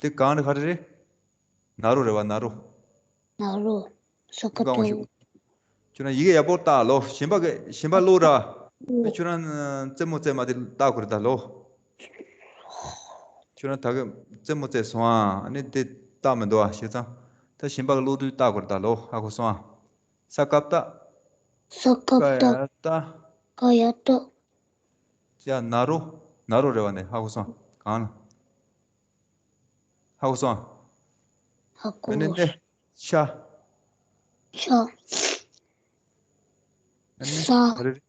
དེ་གང་རེད། ག་རེ་རེད། ན་རོ་རེད་བ། ན་རོ། ན་རོ། ས་ཀ་བཏགས། ཁྱོད་རང་ཡི་གེ་ཡག་པོ་ལྟ་ལོ། གཞན་པ་གི་གཞན་པ་ཀློག་ར། ཨོ། ཁྱོད་རང་རྩེད་མོ་རྩེད་མ་དེ་ལྟ་དགོས་རེད་ད་ལོ། ཁྱོད་རང་ད་གི་རྩེད་མོ་རྩེས་སོང་ཨ། ཨ་ནི་དེ་ལྟ་མི་འདུག་ཨ། བྱས་ཙང་ད་གཞན་པ་གི་ཀློག་དུས་ལྟ་དགོས་རེད་ད་ལོ། ཧ་གོ་སོང་ཨ། ས་ཀ་བཏགས། ས་ཀ་ཀ་ཡ་བཏགས། བཏགས། ཀ་ཡ་བཏགས། ཡ། ན་རོ། ན་རོ་རེད་བ། ནས་ཧ་གོ་སོང་། གང་ལ། ཧ་གོ་སོང་། ཧ་གོ། ཨ་ནི་ནས་ཤ། ཤ། ཨ་ནི་ས། ག་རེ་རེད།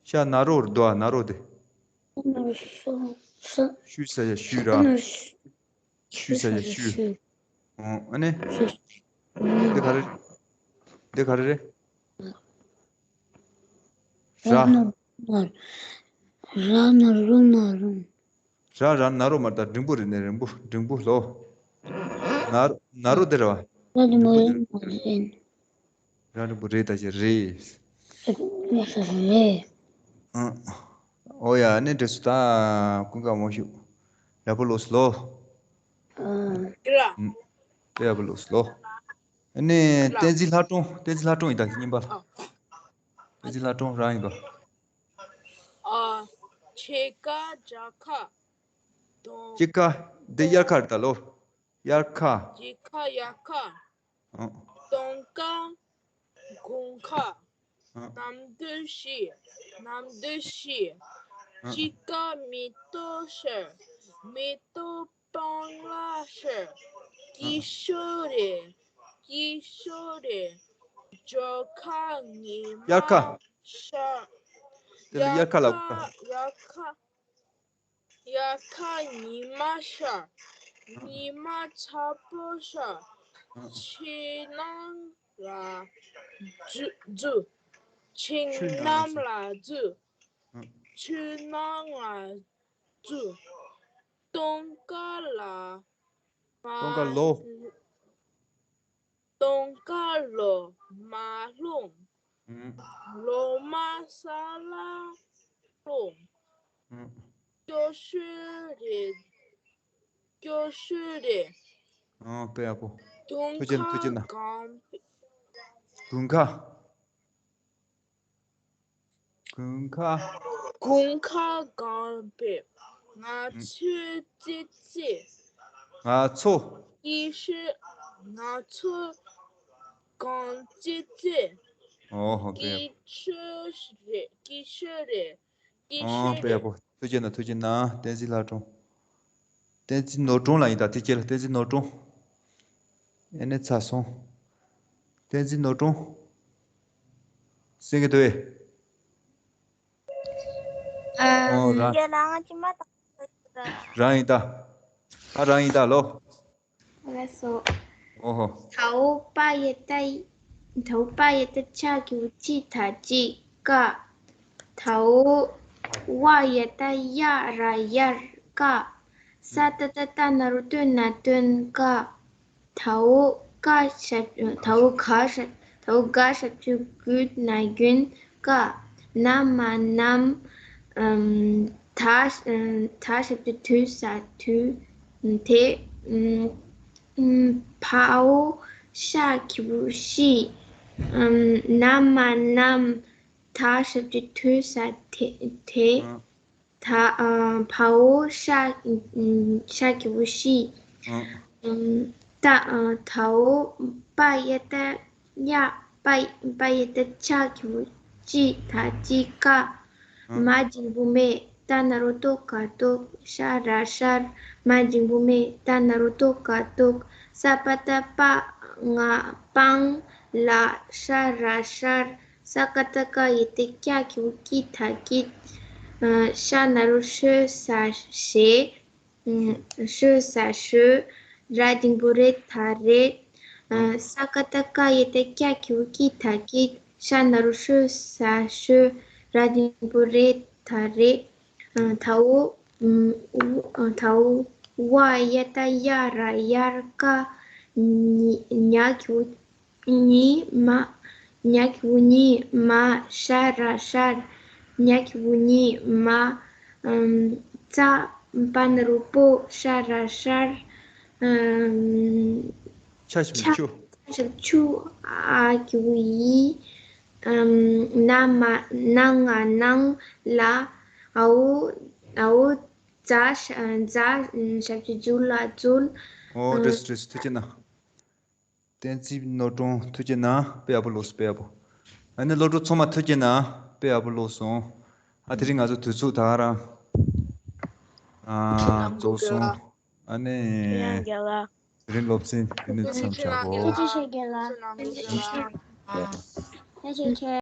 ཤ་ན་རོ་རྡོ་ཨ། ན་རོ་དེ། ས། ཤུ་ས་ཡ་ཤུ་ར། ཤུ་ས་ཡ་ཤུ། ཨོ། ཨ་ནི། འདི་ག་རེ། འདི་ག་རེ་རེད། ར། ར་ན་རོ་ན་རུང་། ར་ར་ན་རོ་མ་རེད་ད། འབྲིང་པོ་རེད་ནས། འབྲིང་པོ། འབྲིང་པོ་ལོ། ན་རོ་ན་རོ་དེ་རེད་བ། ར་འབྲིང་པོ་རེད་མ་རེད། ར་འབྲིང་པོ་རེད་ད་ཅི་རེད། རེད། ཨོ་ཡ། ཨ་ནི་འདྲི་སུ་ད། ཀུན་དགའ་དབང་ཕྱུག་ཡག་པོ་ཀློག་སོང་ལོ། ཨ། དེ་ཡག་པོ་ཀློག་སོང་ལོ། ཨ་ནི་བསྟན་འཛིན་ལྷ་སྒྲོན། བསྟན་འཛིན་ལྷ་སྒྲོན་ཡིན་ད། གཉིས་པ། བསྟན་འཛིན་ལྷ་སྒྲོན་རང་ཡིན་པ། ཨ། ཕྱེད་ཀ་རྒྱ་ཁ། དང་། ཕྱེད་ཀ་འདི་དབྱར་ཁ་རེད་ད་ལོ། དབྱར་ཁ། ཕྱེད་ཀ་དབྱར་ཁ། ཨ། དང་ཀ་དགུན་ཁ། ཨ། གནམ་དུས་བཞི། གནམ་དུས་བཞི། ཨ། དཔྱིད་ཀ་མེ་ཏོག་ཤར། མེ་ཏོག་སྤང་ལ་ཤར། ཨ། སྐྱིད་ཤོས་རེད། སྐྱིད་ཤོས་རེད། སྒྱུར་ཁ་ཉི་མ་དབྱར་ཁ། ཤར། དེ་ལ་དབྱར་ཁ་ལབ་ཀ། དབྱར་ཁ། དབྱར་ཁ་ཉི་མ་ཤར། ཉི་མ་ཚ་པོ་ཤར། ཨ། ཆུ་ནང་ལ་འཛུལ། འཛུལ། ཆུ་ཆུ་ནང་ལ་ནང་ལ་འཛུལ། འཛུལ། ཨ། ཆུ་ནང་ལ་འཛུལ། དང་ཀ་ལ་མ། དང་ཀ་ལོ། དང་ཀ་ལོ་མ་ལྷུང་། ཨུམ། ལོ་མ་ས་ལ་ལྷུང་། ཨུམ། སྐྱོ་ཤོས་རེད། སྐྱོ་ཤོས་རེད། ཨོ། དཔེ་ཡག་པོ། དུང་ཐུགས་རྗེ་ཆེ། ཐུགས་རྗེ་ཆེ་གནང་། གངས། དགུན་ཁ། དགུན་ཁ། དགུན་ཁ་གངས་པས་ང་ཚོའི་ཙི་ཙི། ང་ཚོ། སྐྱིད་ཤོས། ང་ཚོ་གངས་ཙི་ཙི། ཨོ་ཧོ། དཔེ་ཡག་པོ། སྐྱིད་ཤོས་རེད། སྐྱིད་ཤོས་རེད། སྐྱིད་ཨོ། ཤོས་དཔེ་ཡག་རེད། པོ། ཐུགས་རྗེ་གནང་། ཐུགས་རྗེ་གནང་། བསྟན་འཛིན་ལྷ་སྒྲོན། བསྟན་འཛིན་ནོར་སྒྲོན་ལགས་ཡིན་ད། དེ་རྗེས་ལ་བསྟན་འཛིན་ནོར་སྒྲོན། ཨེ་ནས་ཚར་སོང་། བསྟན་འཛིན་ནོར་སྒྲོན། གསན་གྱི་འདུག་ཨེ། ཨ། ཨོ་རང་། རྒན་ལགས་ང་ཅི་མ་ད། རང་ཡིན་ད། ཨ་རང་ཡིན་ད་ལོ། ལགས་སོ། ཨོ་ཧོ། དའོ་པ་ཡ་བཏགས། དའོ་པ་ཡ་བཏགས་ཅ་གི་གུ་ཅི། དར་ཅིག་ཀ། དའོ་བ་ཡ་བཏགས་ཡ་ར་དབྱར་ཀ། ས་ཏ་བཏགས་སྟ་ན་རོ་སྟོ་ན་སྟོན་ཀ། དའོ་ག་ཞབས། དའོ་ག་ཞབས། དའོ་ག་ཞབས་ཀྱུ་གུ་ན་དགུན་ཀ། ན་མ་ནམ། ཨམ། ད་ད་ཞབས་ཀྱུ་དུ་ས་དུས། དེ། ཨམ། ཕའོ་ཤ་གི་གུ་ཤི། ཨམ། ན་མ་ནམ། ད་ཞབས་ཀྱུ་ཐོ་ས་ཐེ་ཐེ། ཨ། ད་ཨ་བའོ་ཤ་ཨམ་ཤ་གི་གུ་ཤི། ཨ། ཨམ། ད་ཨ་དའོ་པ་ཡ་བཏགས་ཡ། པ་པ་ཡ་བཏགས་པ་གི་གུ་པི། ད་པི་ཀ། ཨ། མ་འགྲེང་བུ་མེ། ཏ་ན་རོ་ཏོ་ག་ཏོག། ཤ་ར་ཤར། མ་འགྲེང་བུ་མེ། ཏ་ན་རོ་ཏོ་ག་ཏོག། ས་པ་ཏ་སྤ་ང་སྤང་། ལ་ཤ་ར་ཤར། ས་ཀ་བཏགས་སྐ་ཡ་བཏགས་སྐྱ་གི་གུ་སྐྱི། ད་སྐྱིད། ཨ། ཤ་ན་རོ་ཤོ་ས་ཤོས། ཨ། ཤོ་ས་ཤོས། ར་འགྲེང་བུ་རེ་ད་རེད། ཨ། ས་ཀ་བཏགས་སྐ་ཡ་བཏགས་སྐྱ་གི་གུ་སྐྱི། ད་སྐྱིད། ཤ་ན་རོ་ཤོ་ས་ཤོས། ར་འགྲེང་བུ་རེ་ད་རེད། ཨ། དའོ་ཨམ་དའོ་བ་ཡ་བཏགས་ཡ། ར་ཡར། ཀ་ཉ་གི་གུ་ཉི། མ་ཉ་གི་གུ་ཉི་མ། ཤ་ར་ཤར། ཉ་གི་གུ་ཉི་མ། ཨམ། ཙ་པ་ན་རོ་པོ། ཤ་ར་ཤར། ཨམ། ཆ་ཞབས་ཀྱུ་ཆུ། ཆ་ཞབས་ཀྱུ་ཆུ། ཨ་གི་གུ་ཨི། ཨམ། ན་མ་ན་ང་སྣང་། ལ་འའོ་འའོ་ཛ་ཤ་ཛ་ཞབས་ཀྱུ་ཛུ་ལ་རྫུལ། ཨོ། ཨ། བཀྲ་ཤིས་བཀྲ་ཤིས། ཐུགས་རྗེ་གནང་། བསྟན་འཛིན་ནོར་སྒྲོན། ཐུགས་རྗེ་གནང་། དཔེ་ཡག་པོ་ཀློག་སོང་། དཔེ་ཡག་པོ། ཨ་ནི་སློབ་ཕྲུག་ཚང་མ་ཐུགས་རྗེ་གནང་། དཔེ་ཡག་པོ་ཀློག་སོང་། ཨ། དེ་རིང་ང་ཚོ་དུས་ཚོད་ད་ག་རང་ཨ་རྫོགས་སོང་། ཨ་ནི་དེ་རིང་སློབ་ཚན་འདི་ནས་མཚམས་བཞག་གོ། ཐུགས་རྗེ་ཆེ་རྒན་ལགས། ཐུགས་རྗེ་ཆེ། ཐུགས་རྗེ་ཆེ།